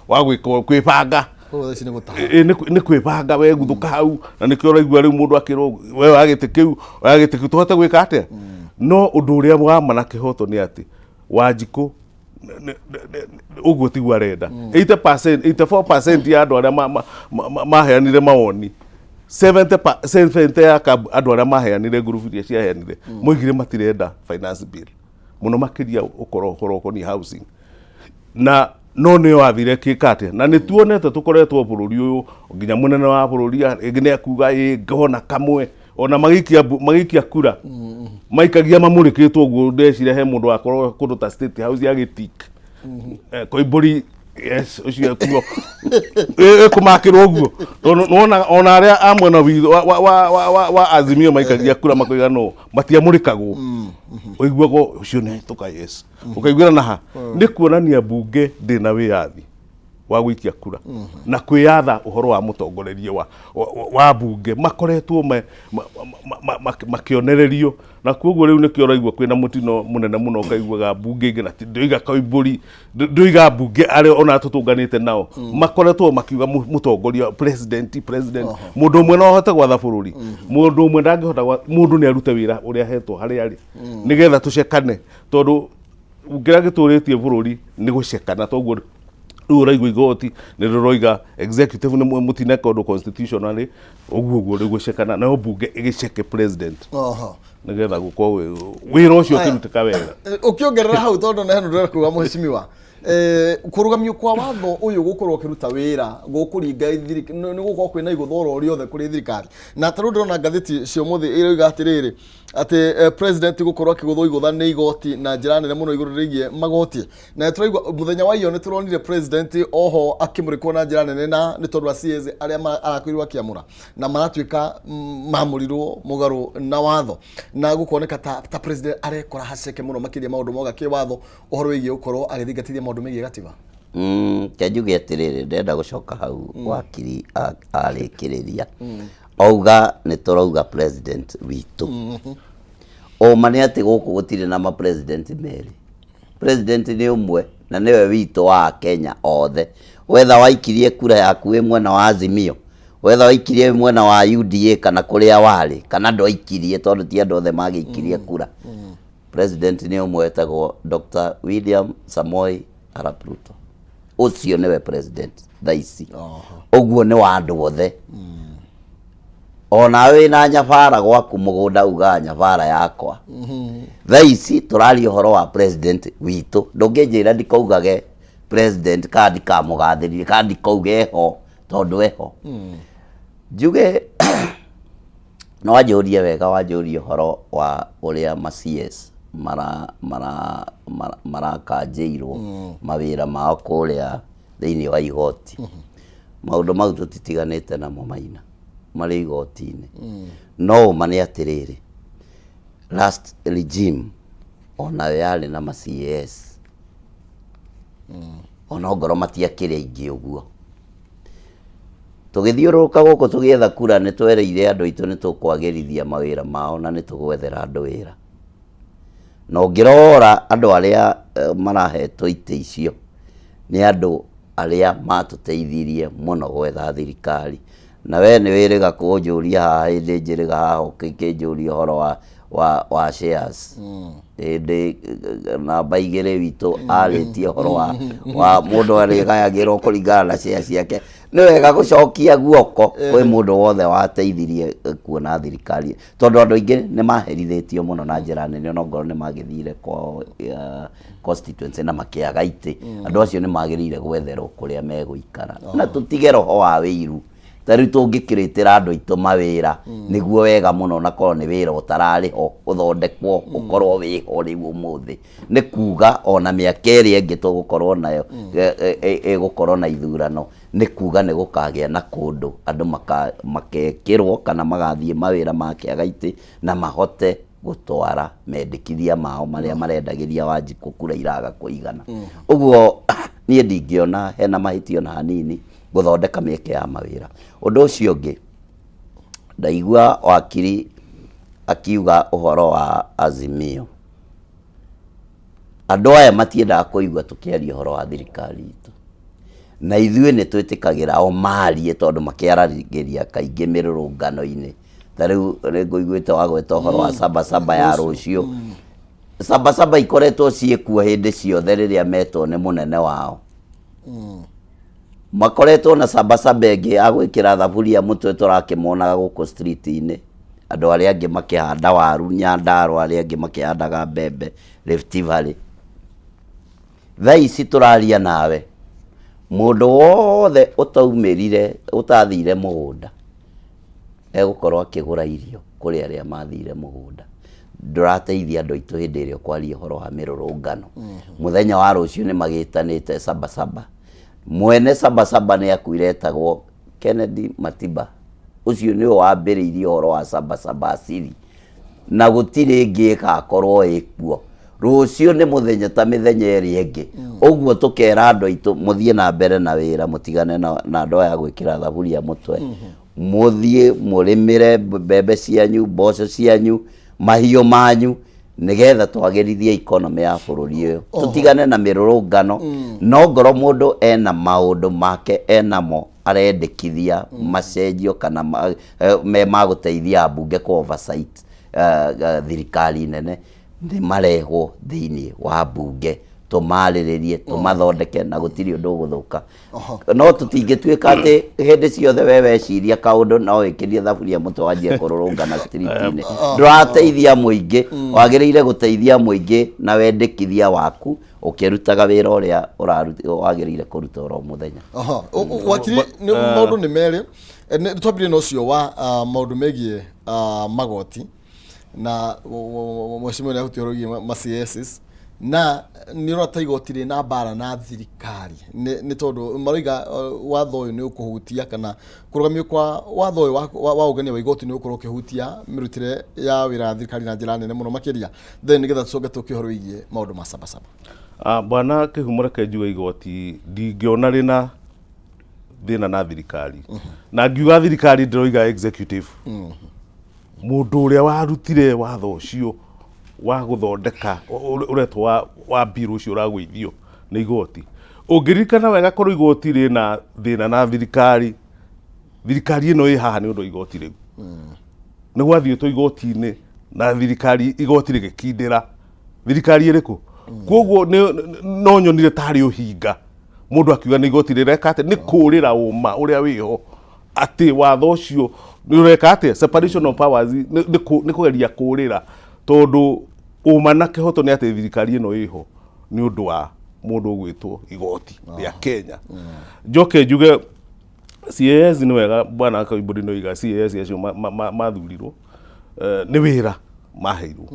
wa gwĩka kwĩbanga. Koguo thaa ici nĩ gũtaha. Ĩ, nĩ kwĩbanga weguthũka hau, na nĩkĩo ũraigua rĩu mũndũ akĩrwo we wa gĩtĩ kĩu, wa gĩtĩ kĩu, tũhote gwĩka atĩa. No ũndũ ũrĩa wa ma na kĩhoto nĩ atĩ Wanjikũ ũguo tiguo arenda. 80%, 84% ya andũ arĩa maheanire mawoni, 70 ya andũ arĩa maheanire, ngurubu iria ciaheanire, moigire matirenda finance bill, mũno makĩria ũkorwo ũhoro ũkoniĩ housing, na no nĩ wathire kĩka atĩa. Na nĩ tuonete tũkoretwo bũrũri ũyũ nginya mũnene wa bũrũri rĩngĩ nĩ akuga ĩ ngona kamwe, ona magĩikia kura maikagia mamũrĩkĩtwo ũguo. Ndeciria he mũndũ wakorwo kũndũ ta State House ya gĩtik Koimbũri, yes, ũcio ekuo ĩkũmakĩrwo ũguo, tondũ nĩwona ona arĩa a mwena witũ wa Azimio maikagia kura makoiga no matiamũrĩkagwo, ũiguagwo ũcio nĩ ahĩtũka, yes, ũkaiguĩra na ha nĩ kuonania mbunge ndĩna wĩyathi wa gũikia kura na kwĩyatha ũhoro wa mũtongorerie wa mbunge. Makoretwo makĩonererio, na koguo rĩu nĩkĩo ũraigua kwĩna mũtino mũnene mũno, ũkaiguaga mbunge ingĩ na ndĩoiga Koimbũri, ndĩoiga mbunge arĩa ona tũtũnganĩte nao makoretwo makiuga mũtongoria, president, president, mũndũ ũmwe no ahote gwatha bũrũri? Mũndũ ũmwe ndangĩhota. Mũndũ nĩ arute wĩra ũrĩa ahetwo harĩa arĩ nĩgetha tũcekane, tondũ kĩrĩa gĩtũrĩtie bũrũri nĩ gũcekana. Toguo rĩu ũraigua igoti nĩ rĩroiga executive nĩ mũtineka ũndũ constitutionally, ũguo ũguo rĩu gũcekana, nayo mbunge ĩgĩceke president nĩgetha gũkorwo wĩra ũcio ũkĩrutĩka wega. Ũkĩongerera hau, tondũ na heno ndĩrenda kuga, mheshimiwa, kũrũgamio kwa watho ũyũ gũkorwo ũkĩruta wĩra gũkũringa nĩ gũkorwo kwĩna igũtha oro rĩothe kũrĩ thirikari. Na ta rĩu ndĩrona ngathĩti cia ũmũthĩ ĩroiga atĩrĩrĩ, atĩ president gũkorwo akĩgũthwo igũtha nĩ igoti na njĩra nene mũno igũrũ rĩgiĩ magoti. Na tũraigua mũthenya wa iyo nĩ tũronire president oho akĩmũrĩkwo na njĩra nene, na nĩ tondũ wa CS arĩa arakorirwo akĩamũra na maratuĩka mamũrirwo mũgarũ na watho, na gũkoneka ta president arekora haceke mũno makĩria maũndũ moga kĩwatho ũhoro wĩgiĩ gũkorwo agĩthingatithia maũndũ megiĩ gatiba. Ke njuge atĩrĩrĩ, ndĩrenda gũcoka hau wakiri arĩkĩrĩria auga nĩ tũrauga president witũ. Ũma nĩ atĩ gũkũ gũtirĩ na ma president merĩ, president nĩ ũmwe na nĩwe witũ wa Kenya othe. Wetha waikirie kura yaku wĩ mwena wa Azimio, wetha waikirie wĩ mwena wa UDA, kana kũrĩa warĩ, kana ndwaikirie, tondũ ti andũ othe magĩikirie kura, president nĩ ũmwe wetagwo Dr. William Samoei Arap Ruto. Ũcio nĩwe president thaa ici. Ũguo nĩ wa andũ othe. Onawe wĩna nyabara gwaku mũgũnda, ugaga nyabara yakwa. Thaa ici tũraria ũhoro wa president witũ. Ndũngĩnjĩra ndikaugage president kana ndikamũgathĩrĩrie kana ndikauge eho, tondũ eho. Njuge no wanjũrie wega, wanjũrie ũhoro wa ũrĩa ma CS marakanjĩirwo mawĩra mao kũrĩa thĩinĩ wa igoti. Maũndũ mau tũtitiganĩte namo, maina marĩ igoti-inĩ. No ũma nĩ atĩrĩrĩ, last regime onayo yarĩ na ma CAS, ona ongorwo matiakĩrĩ aingĩ ũguo. Tũgĩthiũrũrũka gũkũ tũgĩetha kura, nĩ twereire andũ aitũ nĩ tũkwagĩrithia mawĩra mao na nĩ tũgwethera andũ wĩra. Na ũngĩrora andũ arĩa marahetwo itĩ icio nĩ andũ arĩa matũteithirie mũno gwetha thirikari. Na we nĩ wĩrĩga kũnjũria haha, hĩndĩ njĩrĩga haha ũkĩnjũria ũhoro wa wa, wa shares hĩndĩ namba igĩrĩ witũ arĩtie ũhoro wa, wa mũndũ arĩgayagĩrwo kũringana na share ciake. Nĩ wega gũcokia guoko kwĩ mũndũ wothe wateithirie kuona thirikari, tondũ andũ aingĩ nĩ maherithĩtio mũno na njĩra nene, ona ongorwo nĩ magĩthire kwao constituency na makĩaga itĩ. Andũ acio nĩ magĩrĩire gwetherwo kũrĩa megũikara, na tũtige roho wa wĩiru. Ta rĩu tũngĩkĩrĩtĩra andũ aitũ mawĩra nĩguo wega mũno, na korwo nĩ wĩra ũtararĩ ho ũthondekwo ũkorwo wĩho rĩu ũmũthĩ, nĩ kuga ona mĩaka ĩrĩa ĩngĩ tũgũkorwo nayo ĩgũkorwo na ithurano, nĩ kuga nĩ gũkagĩa na kũndũ andũ makekĩrwo kana magathiĩ mawĩra makĩaga itĩ na mahote gũtwara mendekithia mao marĩa marendagĩria Wanjikũ kura iraga kũigana. Ũguo niĩ ndingĩona hena mahĩtia ona hanini gũthondeka mĩeke ya mawĩra. Ũndũ ũcio ũngĩ, ndaigua wakiri akiuga ũhoro wa Azimio. Andũ aya matiendaga kũigua tũkĩaria ũhoro wa thirikari itũ, na ithuĩ nĩ twĩtĩkagĩra o marie tondũ makĩaragĩria kaingĩ mĩrũrũngano-inĩ. Ta rĩu nĩ ngũiguĩte wagweta ũhoro wa Saba Saba ya rũciũ. Saba Saba ikoretwo ciĩkuo hĩndĩ ciothe rĩrĩa metwo nĩ mũnene wao. Makoretwo na Saba Saba ĩngĩ ya gwĩkĩra thaburia mũtwe, tũrakĩmonaga gũkũ street-inĩ, andũ arĩa angĩ makĩhanda waru Nyandarua, arĩa angĩ makĩhandaga mbembe Rift Valley. Thaa ici tũraria nawe, mũndũ wothe ũtaumĩrire, ũtathire mũgũnda, egũkorwo akĩgũra irio kũrĩ arĩa mathire mũgũnda. Ndũrateithia andũ aitũ hĩndĩ ĩrĩa ũkwaria ũhoro wa mĩrũrũngano. Mũthenya wa rũciũ nĩ magĩtanĩte Saba Saba. Mwene Saba Saba nĩ akuire, etagwo Kennedy Matiba. Ũcio nĩwe wambĩrĩirie ũhoro wa Saba Saba asili, na gũtirĩ ĩngĩ ĩgakorwo ĩkuo. Rũciũ nĩ mũthenya ta mĩthenya ĩrĩa ĩngĩ. Ũguo tũkera andũ aitũ mũthiĩ na mbere na wĩra, mũtigane na andũ aya gwĩkĩra thaburia mũtwe. Mũthiĩ mũrĩmĩre mbembe cianyu, mboco cianyu, mahiũ manyu, nĩgetha twagĩrithie economy ya bũrũri ũyũ. Tũtigane na mĩrũrũngano. No ngorwo mũndũ ena maũndũ make enamo arendekithia macenjio kana me magũteithia ambunge kũ oversight thirikari nene, nĩ marehwo thĩinĩ wa mbunge, tũmarĩrĩrie, tũmathondeke, na gũtirĩ ũndũ ũgũthũka. No tũtingĩtuĩka atĩ hĩndĩ ciothe we weciria kaũndũ no wĩkĩrie thaburia mũtwe wanjie kũrũrũngana street-inĩ. Ndũrateithia mũingĩ. Wagĩrĩire gũteithia mũingĩ na wendekithia waku ũkĩrutaga wĩra ũrĩa wagĩrĩire kũruta oro mũthenya. Aha. Wakiri, nĩ maũndũ nĩ merĩ. Nĩ twambirie na ũcio wa maũndũ megiĩ magoti, na mheshimiwa nĩ ahutia ũhoro wĩgiĩ ma CSs, na nĩ ũrona ta igoti rĩna mbara na thirikari nĩ tondũ maroiga watho ũyũ nĩ ũkũhutia, kana kũrũgamio kwa watho ũyũ wa ũngania wa igoti nĩ ũgũkorwo ũkĩhutia mĩrutĩre ya wĩra ya thirikari na njĩra nene mũno makĩria. Then nĩgetha tũcoke tũke ũhoro wĩgiĩ maũndũ ma Saba Saba. Ah, bwana Kĩhumo, reke njuge igoti ndingĩona rĩna thĩna na thirikari. Na ngiuga thirikari ndĩroiga executive. Mũndũ ũrĩa warutire watho ũcio wa gũthondeka ũretwo wa bill ũcio ũragũithio nĩ igoti, ũngĩririkana wega, korwo igoti rĩna thĩna na thirikari, thirikari ĩno ĩ haha nĩ ũndũ wa igoti rĩu. Nĩ gwathiĩtwo igoti-inĩ na thirikari, igoti rĩgĩkindĩra thirikari ĩrĩkũ. Koguo no nyonire tarĩ ũhinga mũndũ akiuga nĩ igoti rĩreka atĩ nĩ kũrĩra ũma ũrĩa wĩho, atĩ watho ũcio nĩ ũreka atĩa separation of powers, nĩ kũgeria kũrĩra, tondũ ũma na kĩhoto nĩ atĩ thirikari ĩno ĩho nĩ ũndũ wa mũndũ ũgwĩtwo igoti rĩa Kenya. Njoke njuge CAS nĩ wega, bwana Koimbũri nĩ oiga CAS acio mathurirwo nĩ wĩra maheirwo,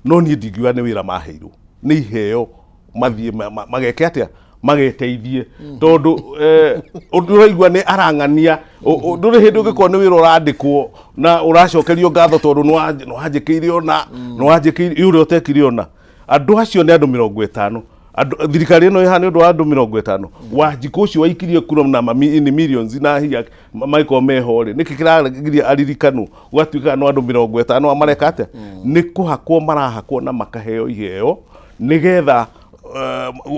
no niĩ ndingiuga nĩ wĩra maheirwo, nĩ iheo mathiĩ mageke atĩa, mageteithie, tondũ ũndũ ũraigua nĩ arang'ania. Ndũrĩ hĩndĩ ũngĩkorwo nĩ wĩra ũrandĩkwo na ũracokerio ngatho tondũ nĩ wanjĩkĩire ona nĩ wanjĩkĩire ũrĩa ũtekire ona. Andũ acio nĩ andũ 50. Andũ thirikari ĩno ĩha nĩ ũndũ wa andũ 50. Wanjikũ ũcio waikirie kura na mami in millions na hinya magĩkorwo meho rĩ, nĩkĩ kĩragiria aririkanwo? Gũgatuĩka no andũ 50 mareka atĩa, nĩ kũhakwo marahakwo na makaheo iheo nĩgetha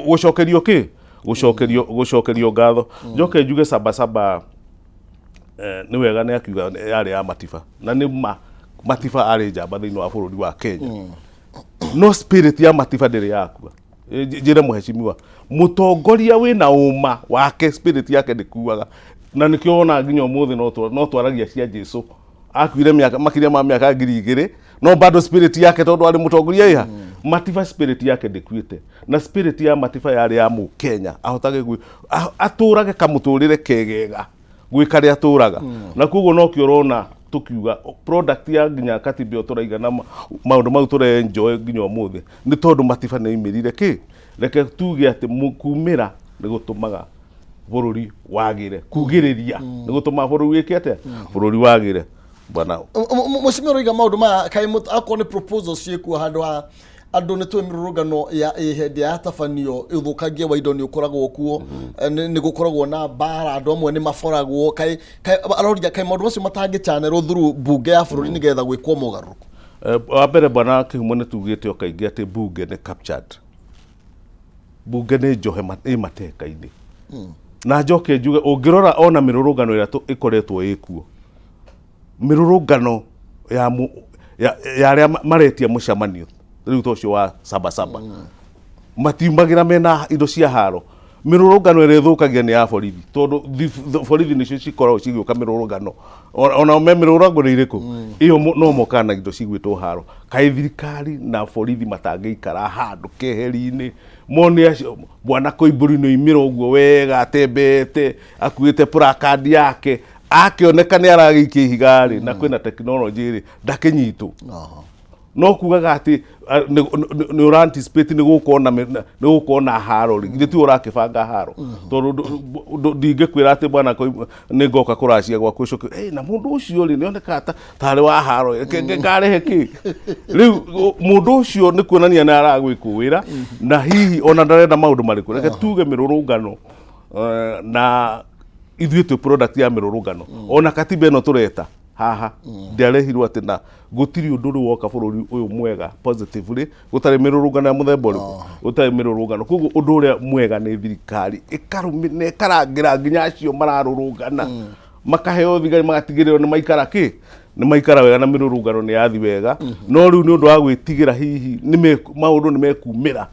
gũcokerio kĩ gũcokerio ngatho. Njoke njuge Saba Saba, nĩ wega nĩ akiuga yarĩ ya Matiba, na nĩ ma. Matiba arĩ njamba thĩinĩ wa bũrũri wa Kenya, no spirit ya Matiba ndĩrĩ yakua. Njĩre mũhecimiwa, mũtongoria wĩna ũma wake, spirit yake ndĩkuaga, na nĩkĩo wona nginya ũmũthĩ no twaragia cia Jesu. Akuire mĩaka makĩria ma mĩaka 2000, no bado spirit yake, tondũ arĩ mũtongoria ĩha. Matiba spirit yake ndĩkuĩte, na spirit ya Matiba yarĩ ya mũkenya ahotage atũrage kamũtũrĩre kegega gwĩ karĩa atũraga, na koguo nokĩo ũrona tũkiuga product ya nginya katiba ĩyo tũraiga na maũndũ mau tũrenjoy nginya ũmũthĩ nĩ tondũ Matiba nĩ aimĩrire kĩ. Reke tuge atĩ kumĩra nĩ gũtũmaga bũrũri wagĩre, kugĩrĩria nĩ gũtũmaga bũrũri wĩke atĩa? Bũrũri wagĩre, bwana. Mũcimio ũroiga maũndũ maya kaĩ akorwo nĩ proposals ciĩkuo handũ ha andũ nĩ tũĩ mĩrũrũngano ya ĩ hĩndĩ ya tabanio ũthũkangia wa indo nĩ ũkoragwo kuo, nĩ gũkoragwo na mbara, andũ amwe nĩ maboragwo. Kaĩ aroria kaĩ maũndũ macio matangĩchanelwo through bunge ya bũrũri nĩgetha gwĩkwo mogarũrũku? Wa mbere, bwana Kĩhumo, nĩ tugĩte o kaingĩ atĩ bunge nĩ captured, bunge nĩ njohe ĩ mateka-inĩ. Na njoke njuge, ũngĩrora ona mĩrũrũngano ĩrĩa ĩkoretwo ĩkuo, mĩrũrũngano ya arĩa maretia mũcemanio rĩu ta ũcio wa Sabasaba, matiumagĩra mena indo cia haro. Mĩrũrũngano ĩrĩa ĩthũkagia nĩ ya borithi, tondũ borithi nĩcio cikoragwo cigĩũka mĩrũrũngano. Ona me mĩrũrũngano ĩrĩkũ ĩyo, no mokaga na indo cigwĩtwo haro. Kaĩ thirikari na borithi matangĩikara handũ keheri-inĩ mone acio? Bwana Koimbũri nĩ oimĩra ũguo wega atembeete akuĩte placard yake, akĩoneka nĩ aragĩikia ihiga rĩ, na kwĩna tekinoronjĩ rĩ, ndakĩnyitwo. No kugaga atĩ nĩ ũra anticipate nĩ gũkorwo na nĩ gũkorwo na haro rĩ, githĩ tiwe ũrakĩbanga haro? Tondũ ndingĩkwĩra atĩ bwana nĩ ngoka kũracia gwaku ũcoke, "Hey, na mũndũ ũcio rĩ, nĩonekaga ta tarĩ wa haro, ngarehe kĩ?" Rĩu mũndũ ũcio nĩ kuonania nĩ aragwĩkũĩra na hihi ona ndarenda maũndũ marĩkũ. Reke tuge mĩrũrũngano, na ithuĩ twĩ product ya mĩrũrũngano. Ona katiba ĩno tũreta haha ndĩarehirwo atĩ na gũtirĩ ũndũ ũrĩ woka bũrũri ũyũ mwega positively gũtarĩ mĩrũrũngano ya mũthemba ũrĩkũ, gũtarĩ mĩrũrũngano. Koguo ũndũ ũrĩa mwega nĩ thirikari na ĩkarangĩra nginya acio mararũrũngana, makaheo thigari, magatigĩrĩrwo nĩ maikara kĩ, nĩ maikara wega na mĩrũrũngano nĩ yathi wega. No rĩu nĩ ũndũ wa gwĩtigĩra hihi nĩ maũndũ nĩ mekumĩra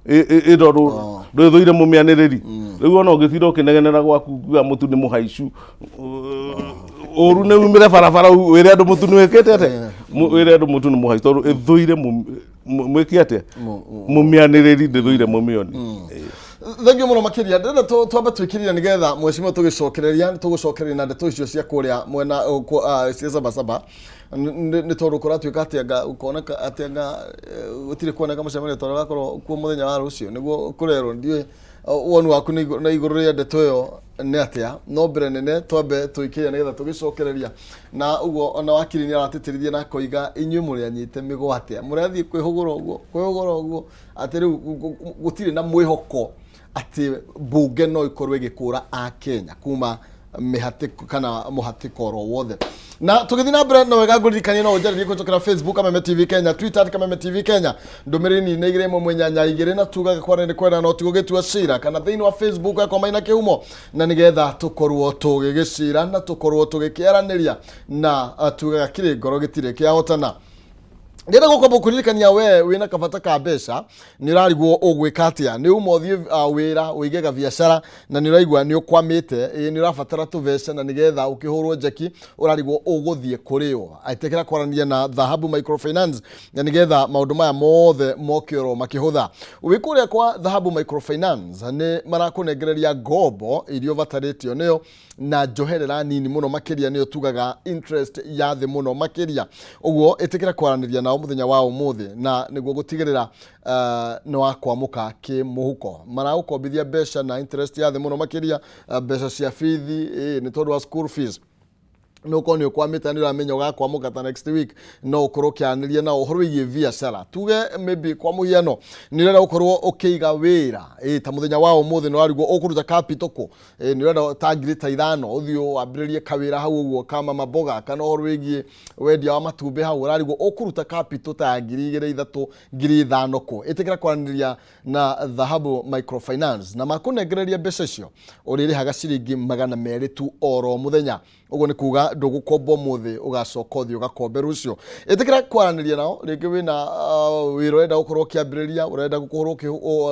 ĩ tondũ ndwĩthũire mũmĩanĩrĩri. Rĩu ona ũngĩtinda ũkĩnegenera gwaku kuga mũtu nĩ mũhaicu, ũru nĩ umĩre barabara wĩre andũ mũtu nĩ wĩkĩte atĩa, wĩre andũ mũtu nĩ mũhaicu, tondũ ĩthũire mwĩke atĩa, mũmĩanĩrĩri ndĩthũire mũmĩoni. Thengiũ mũno makĩria. Ndĩrenda twambe twĩkĩrire nĩgetha mheshimiwa tũgĩcokereria, tũgũcokereria na ndeto icio cia kũrĩa mwena cia Sabasaba, nĩ tondũ kũratuĩka atĩ anga gũkoneka atĩ anga gũtirĩ kuoneka mũcemanio tondũ ũgakorwo kuo mũthenya wa rũciũ nĩguo kũrerwo. Ndiũĩ woni waku na igũrũ rĩa ndeto ĩyo nĩ atĩa, no mbere nene twambe tũikĩrie nĩgetha tũgĩcokereria na ũguo. Ona wakiri nĩ aratĩtĩrithia na akoiga inyuĩ mũrĩ anyite mĩgwate, mũrathiĩ kwĩhũgũra ũguo, kwĩhũgũra ũguo, atĩ rĩu gũtirĩ na mwĩhoko atĩ mbunge no ikorwo ĩgĩkũra akenya kuma mĩhatĩko kana mũhatĩko oro wothe. Na tũgĩthiĩ na mbere na wega, ngũririkanie no ũnjarĩrie kũhĩtũkĩra Facebook Kameme TV Kenya, Twitter at Kameme TV Kenya, ndũmĩrĩri nini nĩ 2182, na tugaga kwaria nĩ kwenda no ti gũgĩtua cira, kana thĩinĩ wa Facebook yakwa Maina Kĩhumo, na nĩgetha tũkorwo tũgĩgĩcira na tũkorwo tũgĩkĩaranĩria, na tugaga kĩrĩ ngoro gĩtirĩ kĩahotana. Ndĩrenda gũkorwo kũririkania we wĩna kabata ka mbeca, nĩ ũrarigwo ũgwĩka atĩa, nĩ uma ũthiĩ wĩra ũige gabiacara na nĩ ũraigua nĩ ũkwamĩte, ĩĩ, nĩ ũrabatara tũbeca na nĩgetha ũkĩhũrwo njeki ũrarigwo ũgũthiĩ kũrĩo. Ĩtĩkĩra kwaranĩria na Dhahabu Microfinance na nĩgetha maũndũ maya mothe moke oro makĩhũtha. Wĩ kũrĩa kwa Dhahabu Microfinance nĩ marakũnengereria ngombo iria ũbatarĩtio nĩyo na njoherera nini mũno makĩria, nĩyo tugaga interest ya thĩ mũno makĩria. Ũguo ĩtĩkĩra kwaranĩria nao mũthenya wa ũmũthĩ na nĩguo gũtigĩrĩra nĩ wakwamũka kĩmũhuko. Maragũkombithia mbeca na interest ya thĩ mũno makĩria, mbeca cia bithi, nĩ tondũ wa school fees, nĩ ũkorwo nĩ ũkwamĩte, nĩ ũramenya ũgakwamũka ta next week, no ũkorwo ũkĩaranĩria nao ũhoro wĩgiĩ biacara. Tuge maybe kwa mũhiano nĩ ũrenda gũkorwo ũkĩiga wĩra, ta mũthenya wa ũmũthĩ nĩ ũrarigwo ũkũruta capital kũ, nĩ ũrenda ta 5,000 ũthiĩ wambĩrĩrie kawĩra hau ũguo ka mama mboga kana ũhoro wĩgiĩ wendia wa matumbĩ hau, ũrarigwo ũkũruta capital ta ya 2,000, 3,000, 5,000 kũ. Ĩtĩkĩra kwaranĩria na Dhahabu Microfinance na makũnengereria mbeca icio ũrĩrĩhaga ciringi 200 tu oro mũthenya. Ũguo nĩ kuga Na ndũgũkomba ũmũthĩ, ũgacoka ũthiĩ ũgakombe rũciũ. Ĩtĩkĩra kwaranĩria nao rĩngĩ wĩna wĩra ũrenda gũkorwo ũkĩambĩrĩria, ũrenda gũkorwo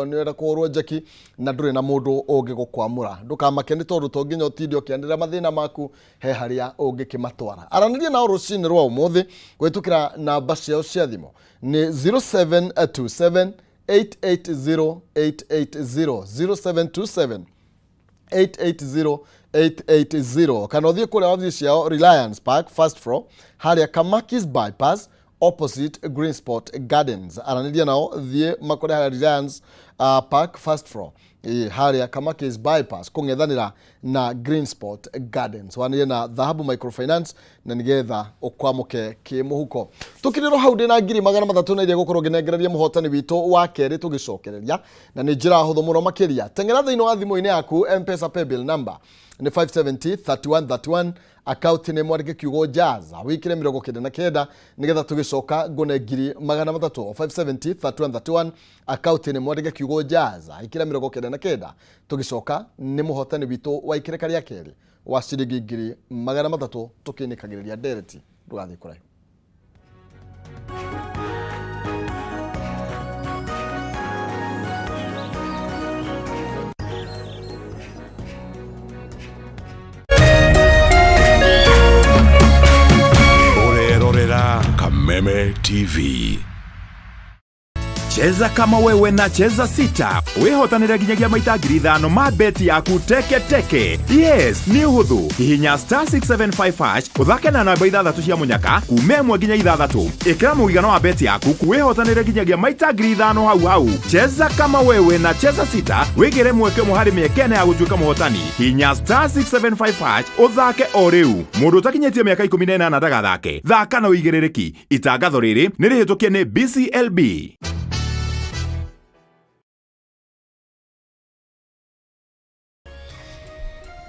nĩ ũrenda kũhũrwo njeki na ndũrĩ na mũndũ ũngĩgũkwamũra. Ndũkamake nĩ tondũ to nginya ũtinde ũkĩanĩrĩra mathĩna maku, he harĩa ũngĩkĩmatwara. Aranĩria nao rũcinĩ rwa ũmũthĩ kũhĩtũkĩra namba ciao cia thimũ nĩ 0727 880 880, 0727 880 880, kana ũthiĩ kũrĩa wabici ciao Reliance Park, first floor, harĩa Kamakis Bypass, opposite Green Spot Gardens. Aranĩria nao, thiĩ makore harĩa Reliance Park, first floor, harĩa Kamakis Bypass kũng'ethanĩra na Green Spot Gardens. Wanĩrie na Dhahabu Microfinance na nĩgetha ũkwamũke kĩmũhuko. Tũkĩrĩrwo hau, ndĩna 300,000 na iria gũkorwo ngĩnengereria mũhotani witũ wa kerĩ tũgĩcokereria, na nĩ njĩra hũthũ mũno makĩria. Teng'era thĩinĩ wa thimũ-inĩ yaku, M-Pesa paybill number nĩ 570 3131, akaunti nĩ mwandĩke kiugo Jaza, wĩkĩre 99, nĩgetha tũgĩcoka ngũne 300,000. 570 3131, akaunti nĩ mwandĩke kiugo Jaza, ĩkĩra 99. Tũgĩcoka nĩ mũhotani witũ wa ikereka rĩa kerĩ wa ciringi 300,000 tũkĩnĩkagĩrĩria ndereti. Ndũgathiĩ kũraihu. Ũrerorera Kameme TV. Cheza kama wewe na Cheza Sita wĩhotanĩre nginyagia maita 5,000 ma beti yaku teke teke. Yes, nĩ ũhũthũ. Hihinya star 675 hash, ũthake na namba ithathatũ cia mũnyaka kuma 1 nginya 6. Ĩkĩra mũigana wa beti yaku, wĩhotanĩre nginyagia maita 5,000 hau hau. Cheza kama wewe na Cheza Sita, wĩgĩre mweke ũmwe harĩ mĩeke 4 ya gũtuĩka mũhotani. Hihinya star 675 hash ũthake o rĩu. Mũndũ ũtakinyĩtie mĩaka 18 ndagathake. Thaka na ũigĩrĩrĩki. Itangatho rĩrĩ nĩ rĩhĩtũkie nĩ BCLB.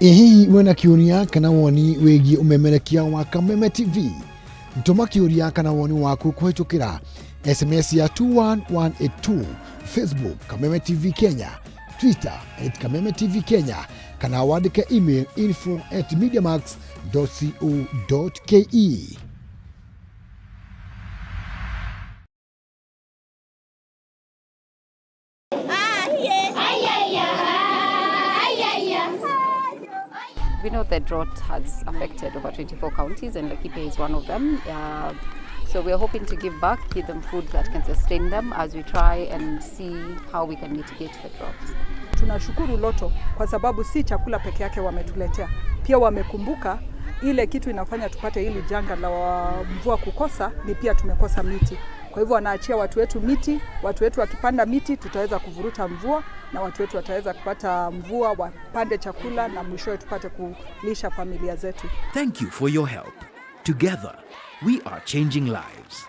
Ĩ hihi wĩna kĩũria kana woni wĩgiĩ ũmemerekia wa Kameme TV? Tũma kĩũria kana woni waku kũhĩtũkĩra SMS ya 21182, Facebook Kameme TV Kenya, Twitter at Kameme TV Kenya, kana wandĩke email info@mediamax.co.ke. We know the drought has affected over 24 counties, and Laikipia is one of them. So we are hoping to give back, give them food that can sustain them as we try and see how we can mitigate the drought. Tunashukuru Lotto kwa sababu si chakula peke yake wametuletea, pia wamekumbuka ile kitu inafanya tupate hili janga la mvua kukosa ni pia tumekosa miti. Kwa hivyo wanaachia watu wetu miti, watu wetu wakipanda miti tutaweza kuvuruta mvua na watu wetu wataweza kupata mvua, wapande chakula na mwishowe tupate kulisha familia zetu. Thank you for your help. Together, we are changing lives.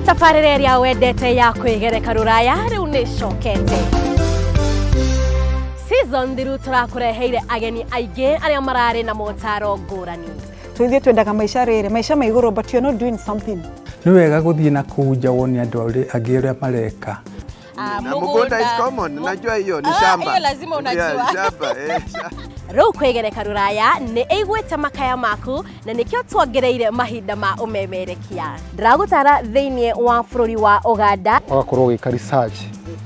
Tabarĩra ĩrĩa wendete ya kwĩgereka rũraya rĩu nĩ cokete. Season thiru tũrakũreheire ageni aingĩ arĩa mararĩ na motaro ngũrani. So ithuĩ twendaga maica rĩrĩ, maica ma igũrũ, but you're not doing something. Nĩ wega gũthiĩ na kũu nja wone andũ arĩa angĩ ũrĩa mareka. Na mugunda is common, najua hiyo ni shamba. Hiyo lazima unajua. Yeah, shamba, eh. Rĩu kwĩgereka rũraya nĩ ĩiguĩte makaya maku na nĩkĩo tuongereire mahinda ma ũmemerekia. Ndĩragũtara thĩinĩ wa bũrũri wa Ũganda. Ũgakorwo ũgĩka research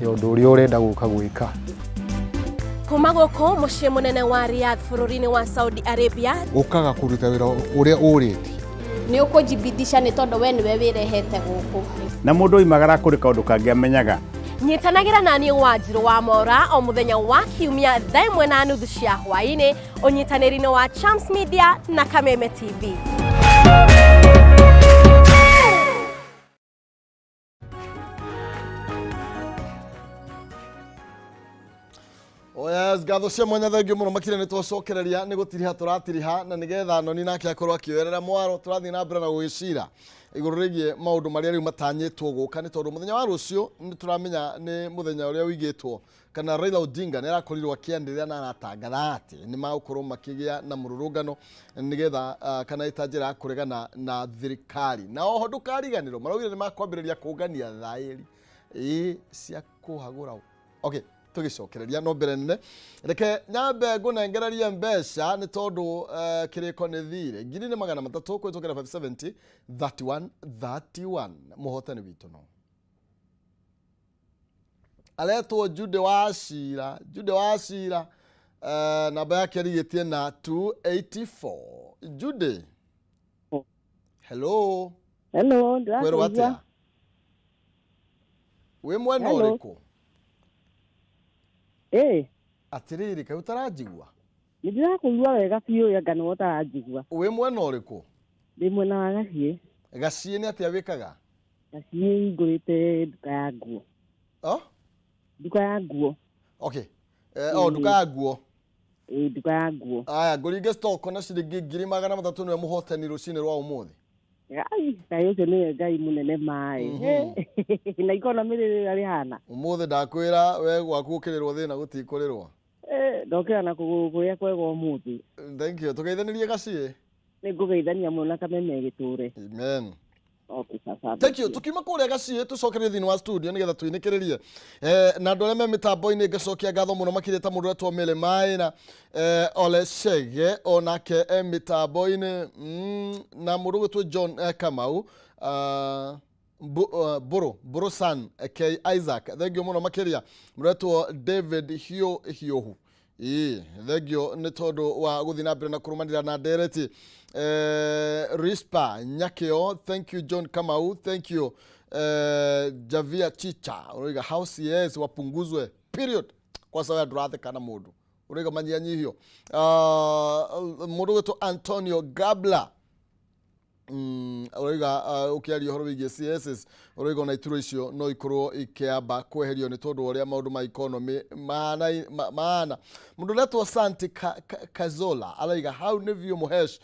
ya ũndũ ũrĩa ũrenda gũka gwĩka. Kuma gũkũ mũciĩ mũnene wa Riyadh bũrũri-inĩ wa Saudi Arabia. Ũkaga kũruta wĩra ũrĩa ũrĩtie. Nĩ ũkũnjibidisha nĩ tondũ we nĩwe wĩrehete gũkũ. Na mũndũ oimagara kũrĩ kaũndũ kangĩ amenyaga. Nyitanagĩra na niĩ Wanjirũ wa Mora o mũthenya wa kiumia thaa 1:30 cia hwaĩ-inĩ ũnyitanĩri-inĩ wa Champs Media na Kameme TV. Oh yes. Yes, ngatho cia mwanya thengio mũno makĩria nĩ twacokereria nĩ gũtiriha tũratiriha na nĩgetha noni nake akorwo akĩoerera mwaro tũrathiĩ na mbere na gũgĩcira igũrũ rĩgiĩ maũndũ marĩa rĩu matanyĩtwo gũka nĩ tondũ mũthenya wa rũciũ nĩ tũramenya nĩ mũthenya ũrĩa ũigĩtwo kana Raila Odinga nĩ arakorirwo akĩanĩrĩra na aratangatha atĩ nĩ magũkorwo makĩgĩa na mũrũrũngano nĩgetha kana ĩta njĩra ya kũregana na thirikari na oho ndũkariganĩrwo maraugire nĩ makwambĩrĩria kũngania thaĩri ĩĩ cia kũhagũra. Okay, tũgĩcokereria no mbere nene reke nyambe ngũnengererie mbeca nĩ tondũ kĩrĩko nĩ thirĩ 1300 kũhĩtũkĩra 570 31 31 mũhotani witũ no aretwo Jude wa Cira. Jude wa Cira, namba yake arigĩtie na 284. Jude, hello. Hello, kwĩrwo ndĩrakũigua. Atĩa wĩ mwena Hello. ũrĩkũ? Ĩ, atĩrĩrĩ, kaĩ ũtaranjigua? Nĩ ndĩrakũigua wega biũ, anga nĩwe ũtaranjigua. Wĩ mwena ũrĩkũ? Ndĩ mwena wa Gaciĩ. Gaciĩ nĩ atĩa wĩkaga? Gaciĩ hingũrĩte nduka ya nguo. Oh? Nduka ya nguo. Okay. Oh, nduka ya nguo. Ĩ, nduka ya nguo. Aya, ngũringe stock na ciringi 1300 nĩwe mũhotani rũcinĩ rwa ũmũthĩ. Ai, Ngai ũcio nĩwe Ngai mũnene maĩ. Na ikonomy rĩrĩa rĩhana. Ũmũthĩ ndakwĩra we gwaku gũkĩrĩrwo thĩna gũtikũrĩrwo. Eh, ndokĩra na kũgũrũ kũrĩa kwega ũmũthĩ. Thank you, tũgeithanĩrie Gaciĩ. Nĩ ngũgeithania mũno na Kameme gĩtũre. Amen. Okay, sasa. Thank you. Tukiuma kũrĩa Gaciĩ tũcokerie thĩinĩ wa studio nĩgetha tũinĩkĩrĩrie na andũ arĩa me mĩtambo-inĩ ngacokia ngatho mũno makĩria ta mũndũ ũretwo Mele Maĩ na Ole Chege onake e mĩtambo-inĩ na mũndũ ũgwĩtwo John Kamau, Mbũrũ Mbũrũ San K Isaac, thengio mũno makĩria mũretwo David Hio Hiohu. Ĩĩ, thengio nĩ tondũ wa gũthiĩ na mbere na kũrũmanĩra na ndereti. Rispa Nyakĩo, thank you. John Kamau, thank you. Javia Chicha ũroiga house yes wapunguzwe period. Kwanza we ndũratheka na mũndũ ũroiga manyihanyihio. Mũndũ ũgwĩtwo Antonio Gabla ũroiga ũkĩaria ũhoro wĩgiĩ CSS ũroiga ona iturwa icio no ikorwo ikĩamba kweherio nĩ tondũ wa ũrĩa maũndũ ma economy mahana mahana. Mũndũ ũretwo Santi Kazola araiga hau nĩ biũ mũhesh,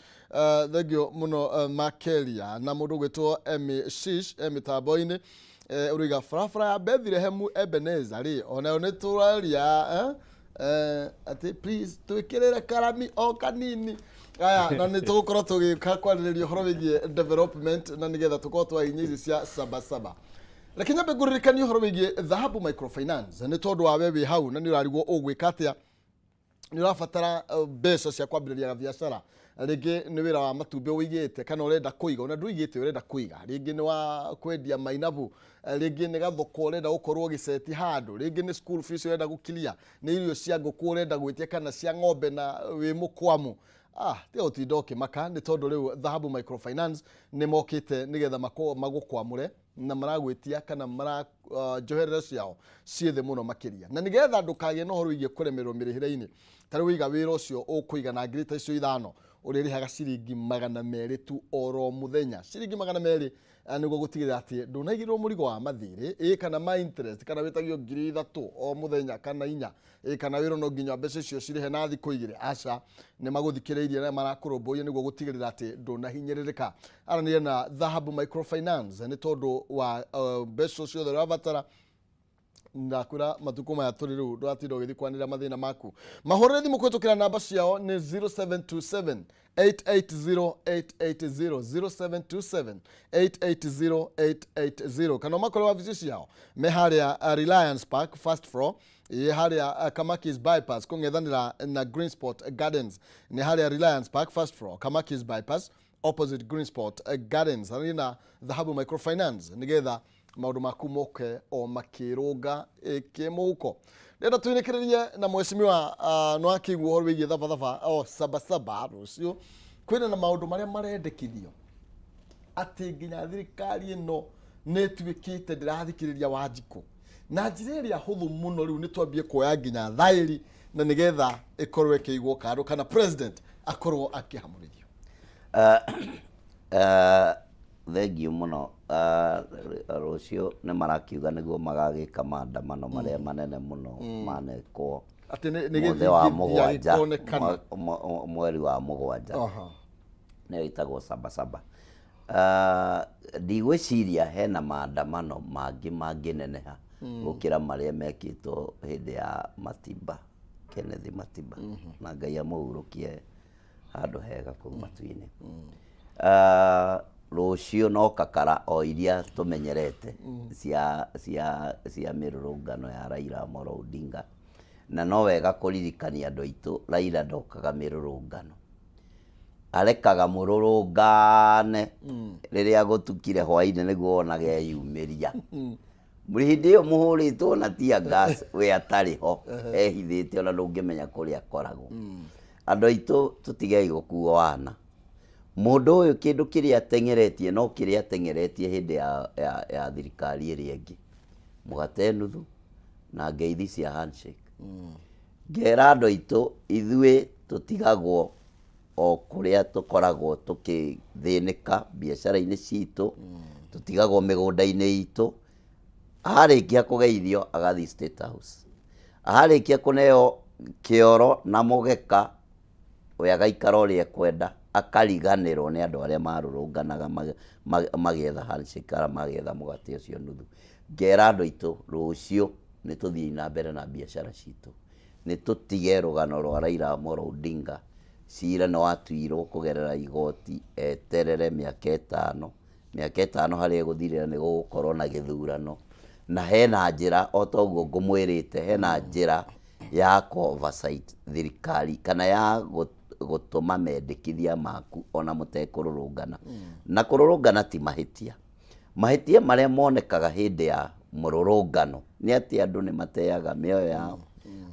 thengio mũno makeria na mũndũ ũgwĩtwo Emi Shish e mĩtambo-inĩ ũroiga barabara ya Bethlehem Ebenezer rĩ onayo nĩ tũraria atĩ please twĩkĩrĩre karami o kanini. Aya, na nĩ tũgũkorwo tũgĩka kwarĩrĩria ũhoro wĩgiĩ development na nĩgetha tũkorwo twahinya ici cia sabasaba. Reke nyambe ngũririkanie ũhoro wĩgiĩ Dhahabu Microfinance nĩ tondũ wa we wĩ hau na nĩ ũrarigwo ũgwĩka atĩa, nĩ ũrabatara mbeca cia kwambĩrĩria gabiacara, rĩngĩ nĩ wĩra wa matumbĩ ũigĩte kana ũrenda kũiga, ona ndũigĩte ũrenda kũiga, rĩngĩ nĩ wa kwendia mainabu, rĩngĩ nĩ gathoko ũrenda gũkorwo ũgĩceti handũ, rĩngĩ nĩ school fees ũrenda gũkiria, nĩ irio cia ngũkũ ũrenda gwĩtia kana cia ng'ombe na wĩ mũkwamu. Tiga gũtinda ũkĩmaka nĩ tondũ rĩu Dhahabu Microfinance nĩ mokĩte nĩgetha magũkwamũre na maragwĩtia kana mara njoherera ciao ciĩ thĩ mũno makĩria na nĩgetha ndũkagĩe na ũhoro wĩgiĩ kũremererwo mĩrĩhĩre-inĩ. Ta rĩu wĩiga wĩra ũcio ũkũiga na ngiri ta icio 5 ũrĩrĩhaga ciringi 200 tu oro mũthenya, ciringi 200, nĩguo gũtigĩrĩra atĩ ndũnaigĩrĩrwo mũrigo wa mathirĩ ĩ kana ma interest kana wĩtagio 3000 o mũthenya kana 4 ĩ kana wĩrwo no nginya mbeca icio cirĩhe na thikũ 2. Aca, nĩ magũthikĩrĩirie na marakũrũmbũiya nĩguo gũtigĩrĩra atĩ ndũnahinyĩrĩrĩka. Aranĩria na Dhahabu Microfinance nĩ tondũ wa mbeca ciothe ũrabatara. Ndakwĩra matukũ maya tũrĩ rĩu ndũratinda ũgĩthiĩ kwanĩrĩra mathĩna maku. Mahũrĩre thimũ kũhĩtũkĩra namba ciao nĩ 0727 880 880, 0727 880 880, kana ũmakore wabici ciao me harĩa Reliance Park first floor, ĩ harĩa Kamakis Bypass kũng'ethanĩra na Green Spot Gardens. Nĩ harĩa Reliance Park first floor, Kamakis Bypass opposite Green Spot Gardens. Harĩ na Dhahabu Microfinance nĩgetha maũndũ maku moke o makĩrũnga kĩmũhuko. Ndĩrenda tũinĩkĩrĩrie na mheshimiwa no akĩigua ũhoro wĩgiĩ thabathaba o sabasaba rũciũ kwĩna na maũndũ marĩa marendekithio atĩ nginya thirikari ĩno nĩ ĩtuĩkĩte ndĩrathikĩrĩria Wanjikũ na njĩra ĩrĩa hũthũ mũno. Rĩu nĩ twambie kuoya nginya thaĩri na nĩgetha ĩkorwo ĩkĩigwo kando kana president akorwo akĩhamũrithio. Thengiũ mũno. Rũciũ nĩ marakiuga nĩguo magagĩka maandamano marĩa manene mũno manekwo. Atĩ nĩ Mũthĩ wa gĩthingithia mũgwanja gĩkonekana. mweri wa mũgwanja nĩyo ĩtagwo sabasaba. Ah, ndigwĩciria hena maandamano mangĩ mangĩneneha gũkĩra marĩa mekĩtwo hĩndĩ ya Matiba, Kenneth Matiba, na Ngai amũhurũkie handũ hega kũu matu-inĩ. Ah, rũciũ no kakara o iria tũmenyerete cia mĩrũrũngano ya Raila Amolo Odinga, na no wega kũririkania andũ aitũ Raila ndokaga mĩrũrũngano, arekaga mũrũrũngane rĩrĩa gũtukire hwainĩ nĩguo wonaga eyumĩria. Hĩndĩ ĩyo mũhũrĩtwo na tear gas we atarĩ ho, ehithĩte ona ndũngĩmenya kũrĩa akoragwo. Andũ aitũ tũtigei gũkuo wana. Mũndũ ũyũ kĩndũ kĩrĩa ateng'eretie no kĩrĩa ateng'eretie hĩndĩ ya thirikari ĩrĩa ĩngĩ, mũgate nuthu na ngeithi cia handshake. Ngera andũ aitũ ithuĩ tũtigagwo o kũrĩa tũkoragwo tũkĩthĩnĩka biacara-inĩ citũ, tũtigagwo mĩgũnda-inĩ itũ. Arĩkia kũgeithio agathiĩ State House, arĩkia kũneo kĩoro na mũgeka we agaikara ũrĩa ekwenda, akariganĩrwo nĩ andũ arĩa marũrũnganaga magĩetha handshake kana magĩetha mũgate ũcio nuthu. Ngera andũ aitũ rũciũ nĩ tũthiĩi na mbere na biacara citũ, nĩ tũtige rũgano rwa Raila Amolo Odinga. Cira nĩ watuirwo kũgerera igoti, eterere mĩaka ĩtano, mĩaka ĩtano harĩa ĩgũthirĩra nĩ gũgũkorwo na gĩthurano, na hena njĩra o ta ũguo ngũmwĩrĩte, hena njĩra ya kũ oversight thirikari kana ya gũtũma mendekithia maku ona mũtekũrũrũngana. Na kũrũrũngana ti mahĩtia. Mahĩtia marĩa monekaga hĩndĩ ya mũrũrũngano nĩ atĩ andũ nĩ mateaga mĩoyo yao,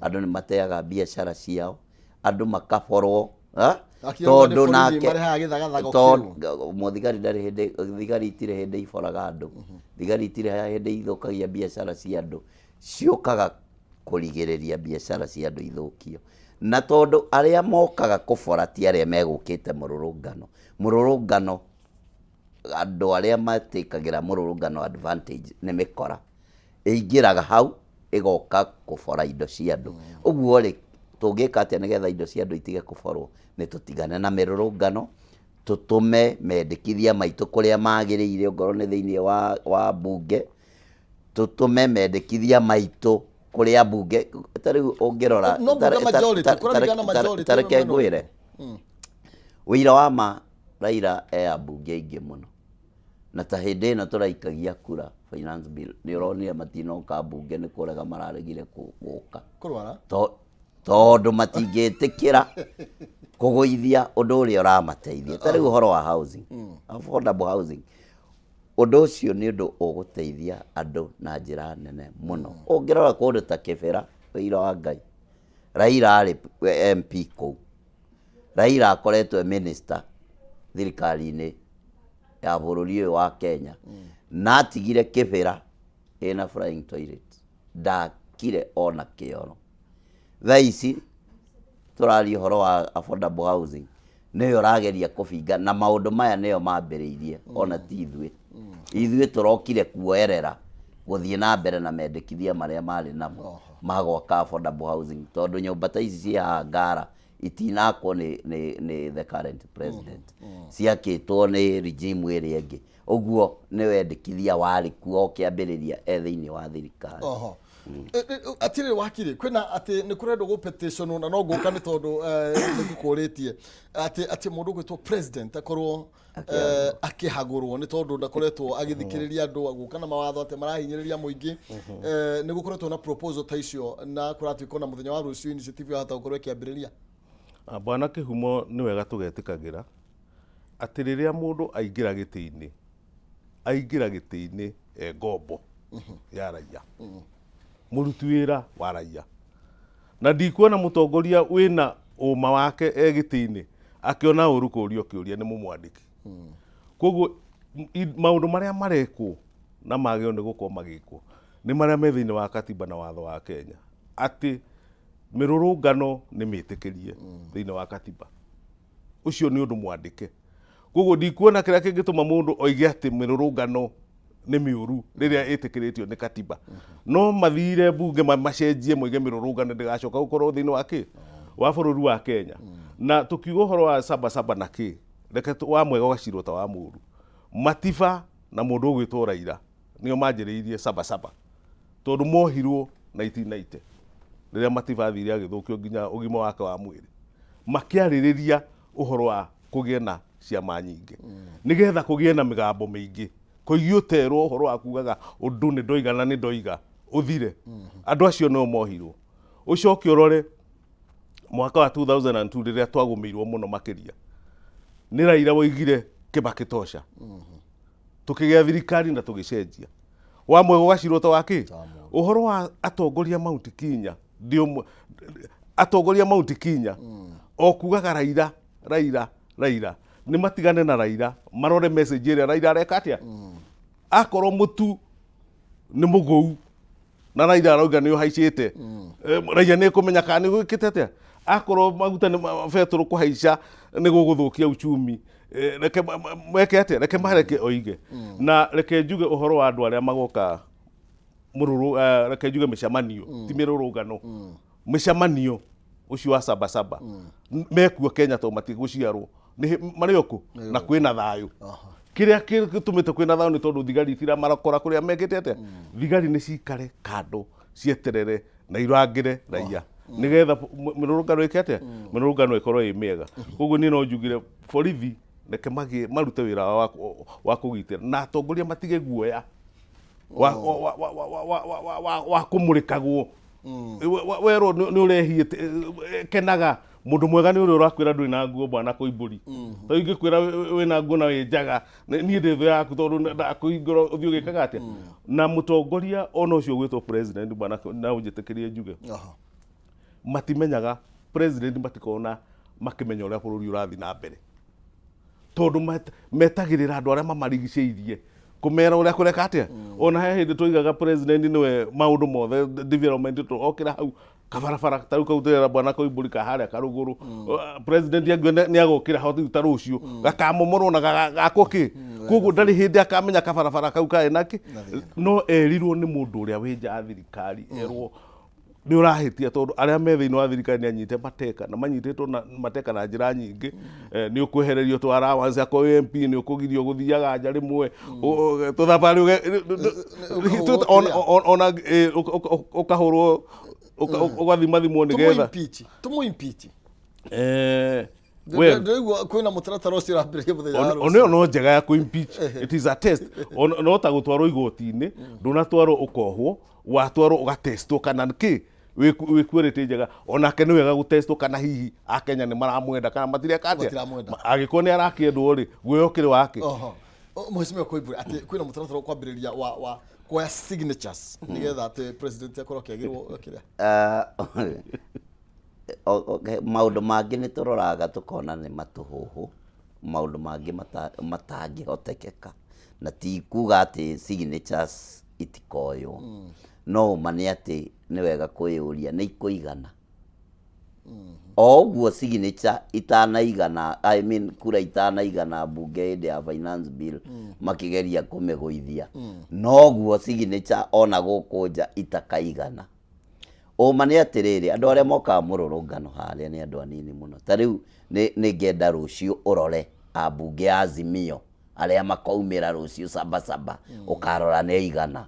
andũ nĩ mateaga biacara ciao, andũ makaborwo, ha? Akiuga nĩ Tondũ borithi nake marehaga gĩthagathago tondũ mũthigari ndarĩ hĩndĩ, thigari itirĩ hĩndĩ iboraga andũ, thigari itirĩ hĩndĩ ithũkagia biacara cia andũ, ciũkaga kũrigĩrĩria biacara cia andũ ithũkio. Na tondũ arĩa mokaga kũbora ti arĩa megũkĩte mũrũrũngano, mũrũrũngano andũ arĩa matĩkagĩra mũrũrũngano advantage nĩ mĩkora ĩingĩraga hau ĩgoka kũbora indo cia andũ. Ũguo rĩ, tũngĩka atĩa nĩgetha indo cia andũ itige kũborwo? Nĩ tũtigane na mĩrũrũngano, tũtũme mendekithia maitũ kũrĩa magĩrĩire, ongorwo nĩ thĩiniĩ wa mbunge, tũtũme mendekithia maitũ kũrĩa mbunge. Ta rĩu ũngĩrora, No mbunge majority, kũraringana majority ta reke mwena ũrĩkũ? ngwĩre, ũira wa ma Raila e ambunge aingĩ mũno, na ta hĩndĩ ĩno tũraikagia kura finance bill, nĩ ũronire matinoka mbunge nĩ kũrega mararegire gũka. Kũrwara? Tondũ matingĩtĩkĩra kũgũithia ũndũ ũrĩa ũramateithia. Ta rĩu ũhoro wa housing, affordable housing, ũndũ ũcio nĩ ũndũ ũgũteithia andũ na njĩra nene mũno. Ũngĩrora kũndũ ta Kĩbĩra, ũira wa Ngai, Raila arĩ MP kũu, Raila akoretwo e minister thirikari-inĩ ya bũrũri ũyũ wa Kenya, na atigire Kĩbĩra ĩna flying toilet, ndakire ona kĩoro. Thaa ici tũraria ũhoro wa affordable housing, nĩyo ũrageria kũbinga, na maũndũ maya nĩyo mambĩrĩirie, ona ti ithuĩ. Ithuĩ tũrokire kuoerera gũthiĩ na mbere na mendekithia marĩa marĩ namo ma gwaka affordable housing, tondũ nyũmba ta ici ciĩ haha Ngara itinakwo nĩ the current president, ciakĩtwo nĩ regime ĩrĩa ĩngĩ. Ũguo nĩ wendekithia warĩ kuo ũkĩambĩrĩria e thĩinĩ wa thirikari. Atirĩ wakiri, kwĩna atĩ nĩ kũrendwo gũ petition, na no ngũka nĩ tondũ nĩ ngũkũrĩtie atĩ mũndũ ũgwĩtwo president akorwo akĩhagũrwo nĩ tondũ ndakoretwo agĩthikĩrĩria andũ, gũka na mawatho atĩ marahinyĩrĩria mũingĩ. Nĩ gũkoretwo na proposal ta icio, na kũratuĩka ona mũthenya wa rũciũ initiative yahota gũkorwo ĩkĩambĩrĩria. Bwana Kĩhumo, nĩ wega tũgetĩkagĩra atĩ rĩrĩa mũndũ aingĩra gĩtĩ-inĩ, aingĩra gĩtĩ-inĩ e ngombo ya raia, mũruti wĩra wa raia, na ndikuona mũtongoria wĩna ũma wake e gĩtĩ-inĩ akĩona ũru kũrio kĩũria nĩ mũmwandĩki. Koguo maũndũ marĩa marekwo na magĩrĩirwo nĩ gũkorwo magĩkwo nĩ marĩa me thĩinĩ wa katiba na watho wa Kenya, atĩ mĩrũrũngano nĩ mĩtĩkĩrie thĩinĩ wa katiba. Ũcio nĩ ũndũ mwandĩke. Koguo ndikuona kĩrĩa kĩngĩtũma mũndũ oige atĩ mĩrũrũngano Nĩ mĩũru rĩrĩa ĩtĩkĩrĩtio nĩ katiba, no mathire mbunge macenjie moige mĩrũrũngano ndĩgacoka gũkorwo thĩinĩ wa kĩ wa bũrũri wa Kenya. Na tũkiuga ũhoro wa saba saba na kĩ, reke wa mwega ũgacirwo ta wa mũũru. Matiba na mũndũ ũgwĩtwo Raila nĩo manjĩrĩirie saba saba, tondũ mohirwo 1990 rĩrĩa Matiba athire agĩthũkio nginya ũgima wake wa mwĩrĩ, makĩarĩrĩria ũhoro wa kũgĩe na ciama nyingĩ nĩgetha kũgĩe na mĩgambo mĩingĩ. Koigi ũterwo ũhoro wa kugaga ũndũ nĩ ndoiga na nĩ ndoiga ũthire. Andũ acio nĩo mohirwo. Ũcoke ũrore mwaka wa 2002 rĩrĩa twagũmĩirwo mũno makĩria nĩ Raila woigire Kibaki tosha, tukĩgĩa thirikari na tũgĩcenjia wa mwega ũgacirwo ta wakĩ. Ũhoro wa atongoria Mount Kenya, ndĩ ũmwe atongoria Mount Kenya o kugaga Raila, Raila, Raila, nĩ matigane na Raila, marore message ĩrĩa Raila areka atĩa. Akorwo mũtu nĩ mũgũu na Raila arauga nĩ ũhaicĩte, raia nĩ ĩkũmenya kana nĩ gwĩkĩte atĩa. Akorwo maguta nĩ betũrũ kũhaica nĩ gũgũthũkia uchumi, reke meke atĩa, reke mareke oige. Na reke njuge ũhoro wa andũ arĩa magoka mũrũrũ, reke njuge mĩcemanio, ti mĩrũrũngano, mĩcemanio ũcio wa saba saba mekuo Kenya tondũ matigũciarwo nĩ marĩ o kũ na kwĩna thayũ. Kĩrĩa gĩtũmĩte kwĩna thayũ nĩ tondũ thigari itiramarakora kũrĩa mekĩte atĩa. Thigari nĩ cikare kando cieterere na irangĩre raia nĩgetha mĩrũrũngano ĩke atĩa, mĩrũrũngano ĩkorwo ĩ mĩega. Koguo niĩ no njugire borithi reke magĩe marute wĩra wao wa kũgitĩra, na atongoria matige guoya wa kũmũrĩkagwo. Werwo nĩ ũrehie, kenaga. Mũndũ mwega nĩ ũrĩa ũrakwĩra ndũrĩ na nguo, bwana Koimbũri. Tondũ ingĩkwĩra wĩna nguo na wĩ njaga, niĩ ndĩ thũ yaku, tondũ ndakũhingũra ũthiĩ ũgĩkaga atĩa. Na mũtongoria ona ũcio ũgwĩtwo president, bwana, na ũnjĩtĩkĩrie njuge, matimenyaga president, matikoragwo na makĩmenya ũrĩa bũrũri ũrathiĩ na mbere, tondũ metagĩrĩra andũ arĩa mamarigicĩirie kũmera ũrĩa kũreka atĩa. Ona he hĩndĩ tũigaga president nĩwe maũndũ mothe development, okĩra hau kabarabara ta rĩu kau tũrera bwana Koimbũri ka harĩa karũgũrũ. President angĩo nĩ agokĩra ho rĩu ta rũciũ gakamomorwo na gakwo kĩ. Koguo ndarĩ hĩndĩ akamenya kabarabara kau karĩ nakĩ, no erirwo nĩ mũndũ ũrĩa wĩ nja ya thirikari, erwo nĩ ũrahĩtia, tondũ arĩa me thĩinĩ wa thirikari nĩ anyite mateka na manyitĩtwo na mateka na njĩra nyingĩ. Nĩ ũkwehererio tũ allowance akorwo wĩ MP, nĩ ũkũgirio gũthiaga nja rĩmwe tũthabarĩ ona ũkahũrwo ũgathimathimwo nĩgetha tũmũ impeach. Well, ndĩraigua kwĩna mũtaratara ũcio ũrambĩrĩria mũthenya wa rũciũ. Ona ĩyo no njega ya kũ-impeach, it is a test. No ta gũtwarwo igoti-inĩ, ndũnatwarwo ũkohwo, watwarwo ũgatestwo kana kĩ wĩ quality njega. Onake nĩ wega gũtestwo kana hihi akenya nĩ maramwenda kana matireka atĩa. Matiramwenda. Angĩkorwo nĩ arakĩendwo rĩ, guoya ũkĩrĩ wake? Oho. Mheshimiwa Koimburi, atĩ kwĩna mũtaratara ũkwambĩrĩria wa kuoya signatures nĩgetha atĩ president akorwo akĩagĩrwo kĩrĩa. Maũndũ mangĩ nĩ tũroraga tũkona nĩ matũhũhũ, maũndũ mangĩ matangĩhotekeka, na ti kuga atĩ signatures itikoywo, no ũma nĩ atĩ nĩ wega kwĩyũria nĩ ikũigana. O ũguo signature itanaigana, I mean kura itanaigana mbunge hĩndĩ ya finance bill makĩgeria kũmĩgũithia, noguo signature ona gũkũ nja itakaigana. Ũma nĩ atĩrĩrĩ, andũ arĩa mokaga mũrũrũngano harĩa nĩ andũ anini mũno. Ta rĩu nĩ ngenda rũciũ ũrore ambunge a Azimio arĩa makaumĩra rũciũ Sabasaba, ũkarora nĩ aigana.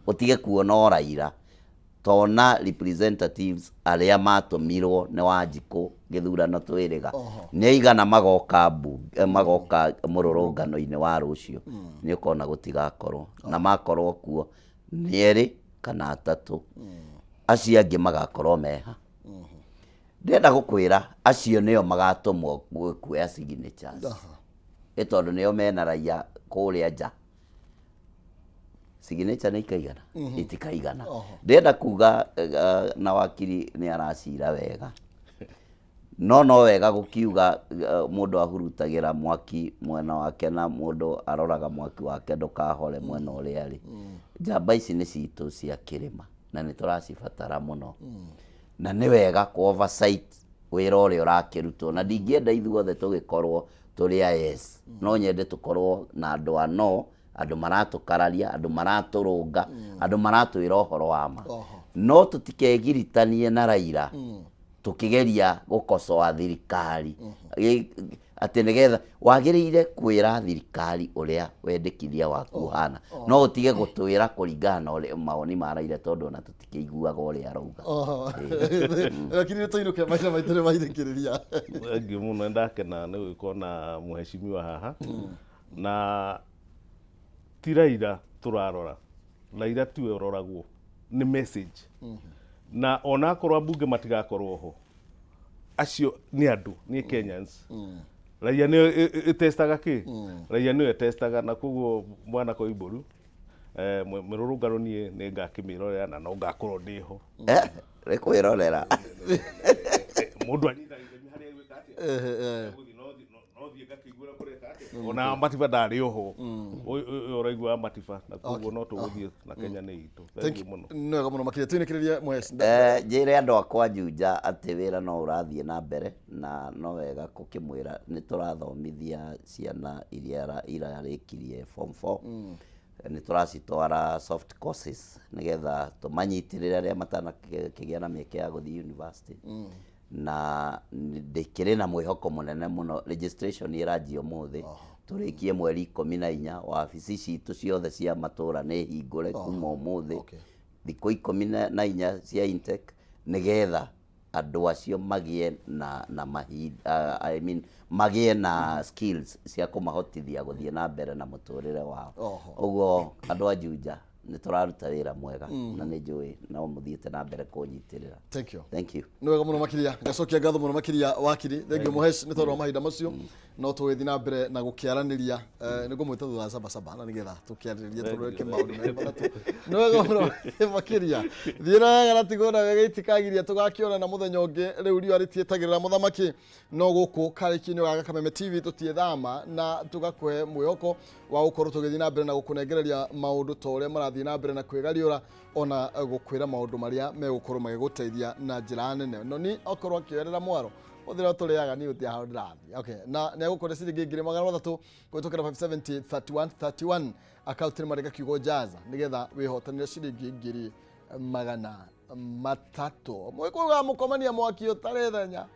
Ũtige kuona o Raila, tona representatives arĩa matũmirwo nĩ Wanjikũ gĩthurano twĩrĩga nĩ aigana magoka mbunge, magoka mũrũrũngano-inĩ wa rũciũ, nĩ ũkona gũtigakorwo na makorwo kuo nĩ erĩ kana atatũ, acio angĩ magakorwo meha. Ndĩrenda gũkwĩra acio nĩo magatũmwo kuoya signatures, ĩ tondũ nĩo mena raia kũrĩa nja. Signature nĩ ikaigana? Itikaigana. Ndĩrenda kuga na wakiri nĩ aracira wega, no no wega gũkiuga mũndũ ahurutagĩra mwaki mwena wake na mũndũ aroraga mwaki wake ndũkahore mwena ũrĩa arĩ. Njamba ici nĩ citũ cia kĩrĩma na nĩ tũracibatara mũno, na nĩ wega kũ oversight wĩra ũrĩa ũrakĩrutwo, na ndingĩenda ithuothe tũgĩkorwo tũrĩ a yes, no nyende tũkorwo na andũ a no. Andũ maratũkararia, andũ maratũrũnga, andũ maratwĩra ũhoro wa ma. No tũtikegiritanie na Raila tũkĩgeria gũkocoa thirikari atĩ nĩgetha wagĩrĩire kwĩra thirikari ũrĩa wendekithia waku ũhana, no ũtige gũtwĩra kũringana na ũrĩa mawoni ma Raila, tondũ ona tũtikĩiguaga ũrĩa arauga. Lakini nĩ tũinũke, mahinda maitũ nĩ mairĩkĩrĩria. Thengiũ mũno, nĩndakena nĩ gũgĩkorwo na mũhecimiwa haha. Na ti Raila tũrarora, Raila tiwe ũroragwo, nĩ message. Na ona akorwo ambunge matigakorwo ho, acio nĩ andũ, nĩ Kenyans. Raia nĩyo ĩtestaga kĩ, raia nĩyo ĩtestaga. Na koguo mwana Koimbũru, mĩrũrũngano niĩ nĩ ngakĩmĩrorera na no ngakorwo ndĩ ho. Nĩ kwĩrorera. Mũndũ anyitaga itemi harĩa egwĩka atĩa. Egũthiĩ no thiĩ ngakĩiguĩra kũreka atĩa. Ona Matiba ndarĩ oho. Ũyũ ũraigua Matiba, na koguo no tũgũthiĩ na Kenya nĩ itũ. Thank Thank you you mũno. Nĩ wega mũno makĩria, tũinĩkĩrĩrie mũheci. Njĩre andũ akwa Juja atĩ wĩra no ũrathiĩ na mbere, na no wega gũkĩmwĩra nĩ tũrathomithia ciana iria irarĩkirie form 4. Nĩ tũracitwara soft courses nĩgetha tũmanyitĩrĩre arĩa matanakĩgĩa na mĩeke ya gũthiĩ university. Na ndĩkĩrĩ na mwĩhoko mũnene mũno. Registration ĩranjia ũmũthĩ, tũrĩkie mweri 14. Wabici citũ ciothe cia matũra nĩ hingũre kuma ũmũthĩ, thikũ 14 cia intake, nĩgetha andũ acio magĩe na mahinda, I mean, magĩe na skills cia kũmahotithia gũthiĩ na mbere na mũtũrĩre wao. Ũguo andũ a Juja, nĩ tũraruta wĩra mwega na nĩ njũĩ no mũthiĩte na mbere kũnyitĩrĩra. Thank you. Thank you. Nĩ wega mũno makĩria, ngacokia ngatho mũno makĩria wakiri. Thank you mũhesh nĩ tondũ wa mahinda macio. No tũgĩthiĩ na mbere na gũkĩaranĩria, nĩ ngũmwĩta thutha wa saba saba na nĩgetha tũkĩarĩrĩrie tũreke maũndũ merĩ matatũ. Nĩ wega mũno makĩria, thiĩ na wega na tigwo na wega, itikagiria tũgakĩonana mũthenya ũngĩ. Rĩu riũa rĩtietagĩrĩra mũthamaki, no gũkũ karĩki-inĩ ga Kameme TV tũtiethama na tũgakũhe mwĩhoko wa gũkorwo tũgĩthiĩ na mbere na gũkũnengereria maũndũ ta ũrĩa marathiĩ na mbere na kwĩgariũra, ona gũkwĩra maũndũ marĩa megũkorwo magĩgũteithia na njĩra nene. No ni okorwo akĩoerera mwaro ũthĩra tũrĩaga niĩ gũtirĩ handũ ndĩrathiĩ. Okay, na nĩ egũkũhe ciringi 300,000 kũhĩtũkĩra 570 31 31, akaunti nĩ marĩka kiugo jaza, nĩgetha wĩhotanĩre ciringi 300,000. Mũgĩkũyũ wa mũkomania mwaki ũtarĩ thenya.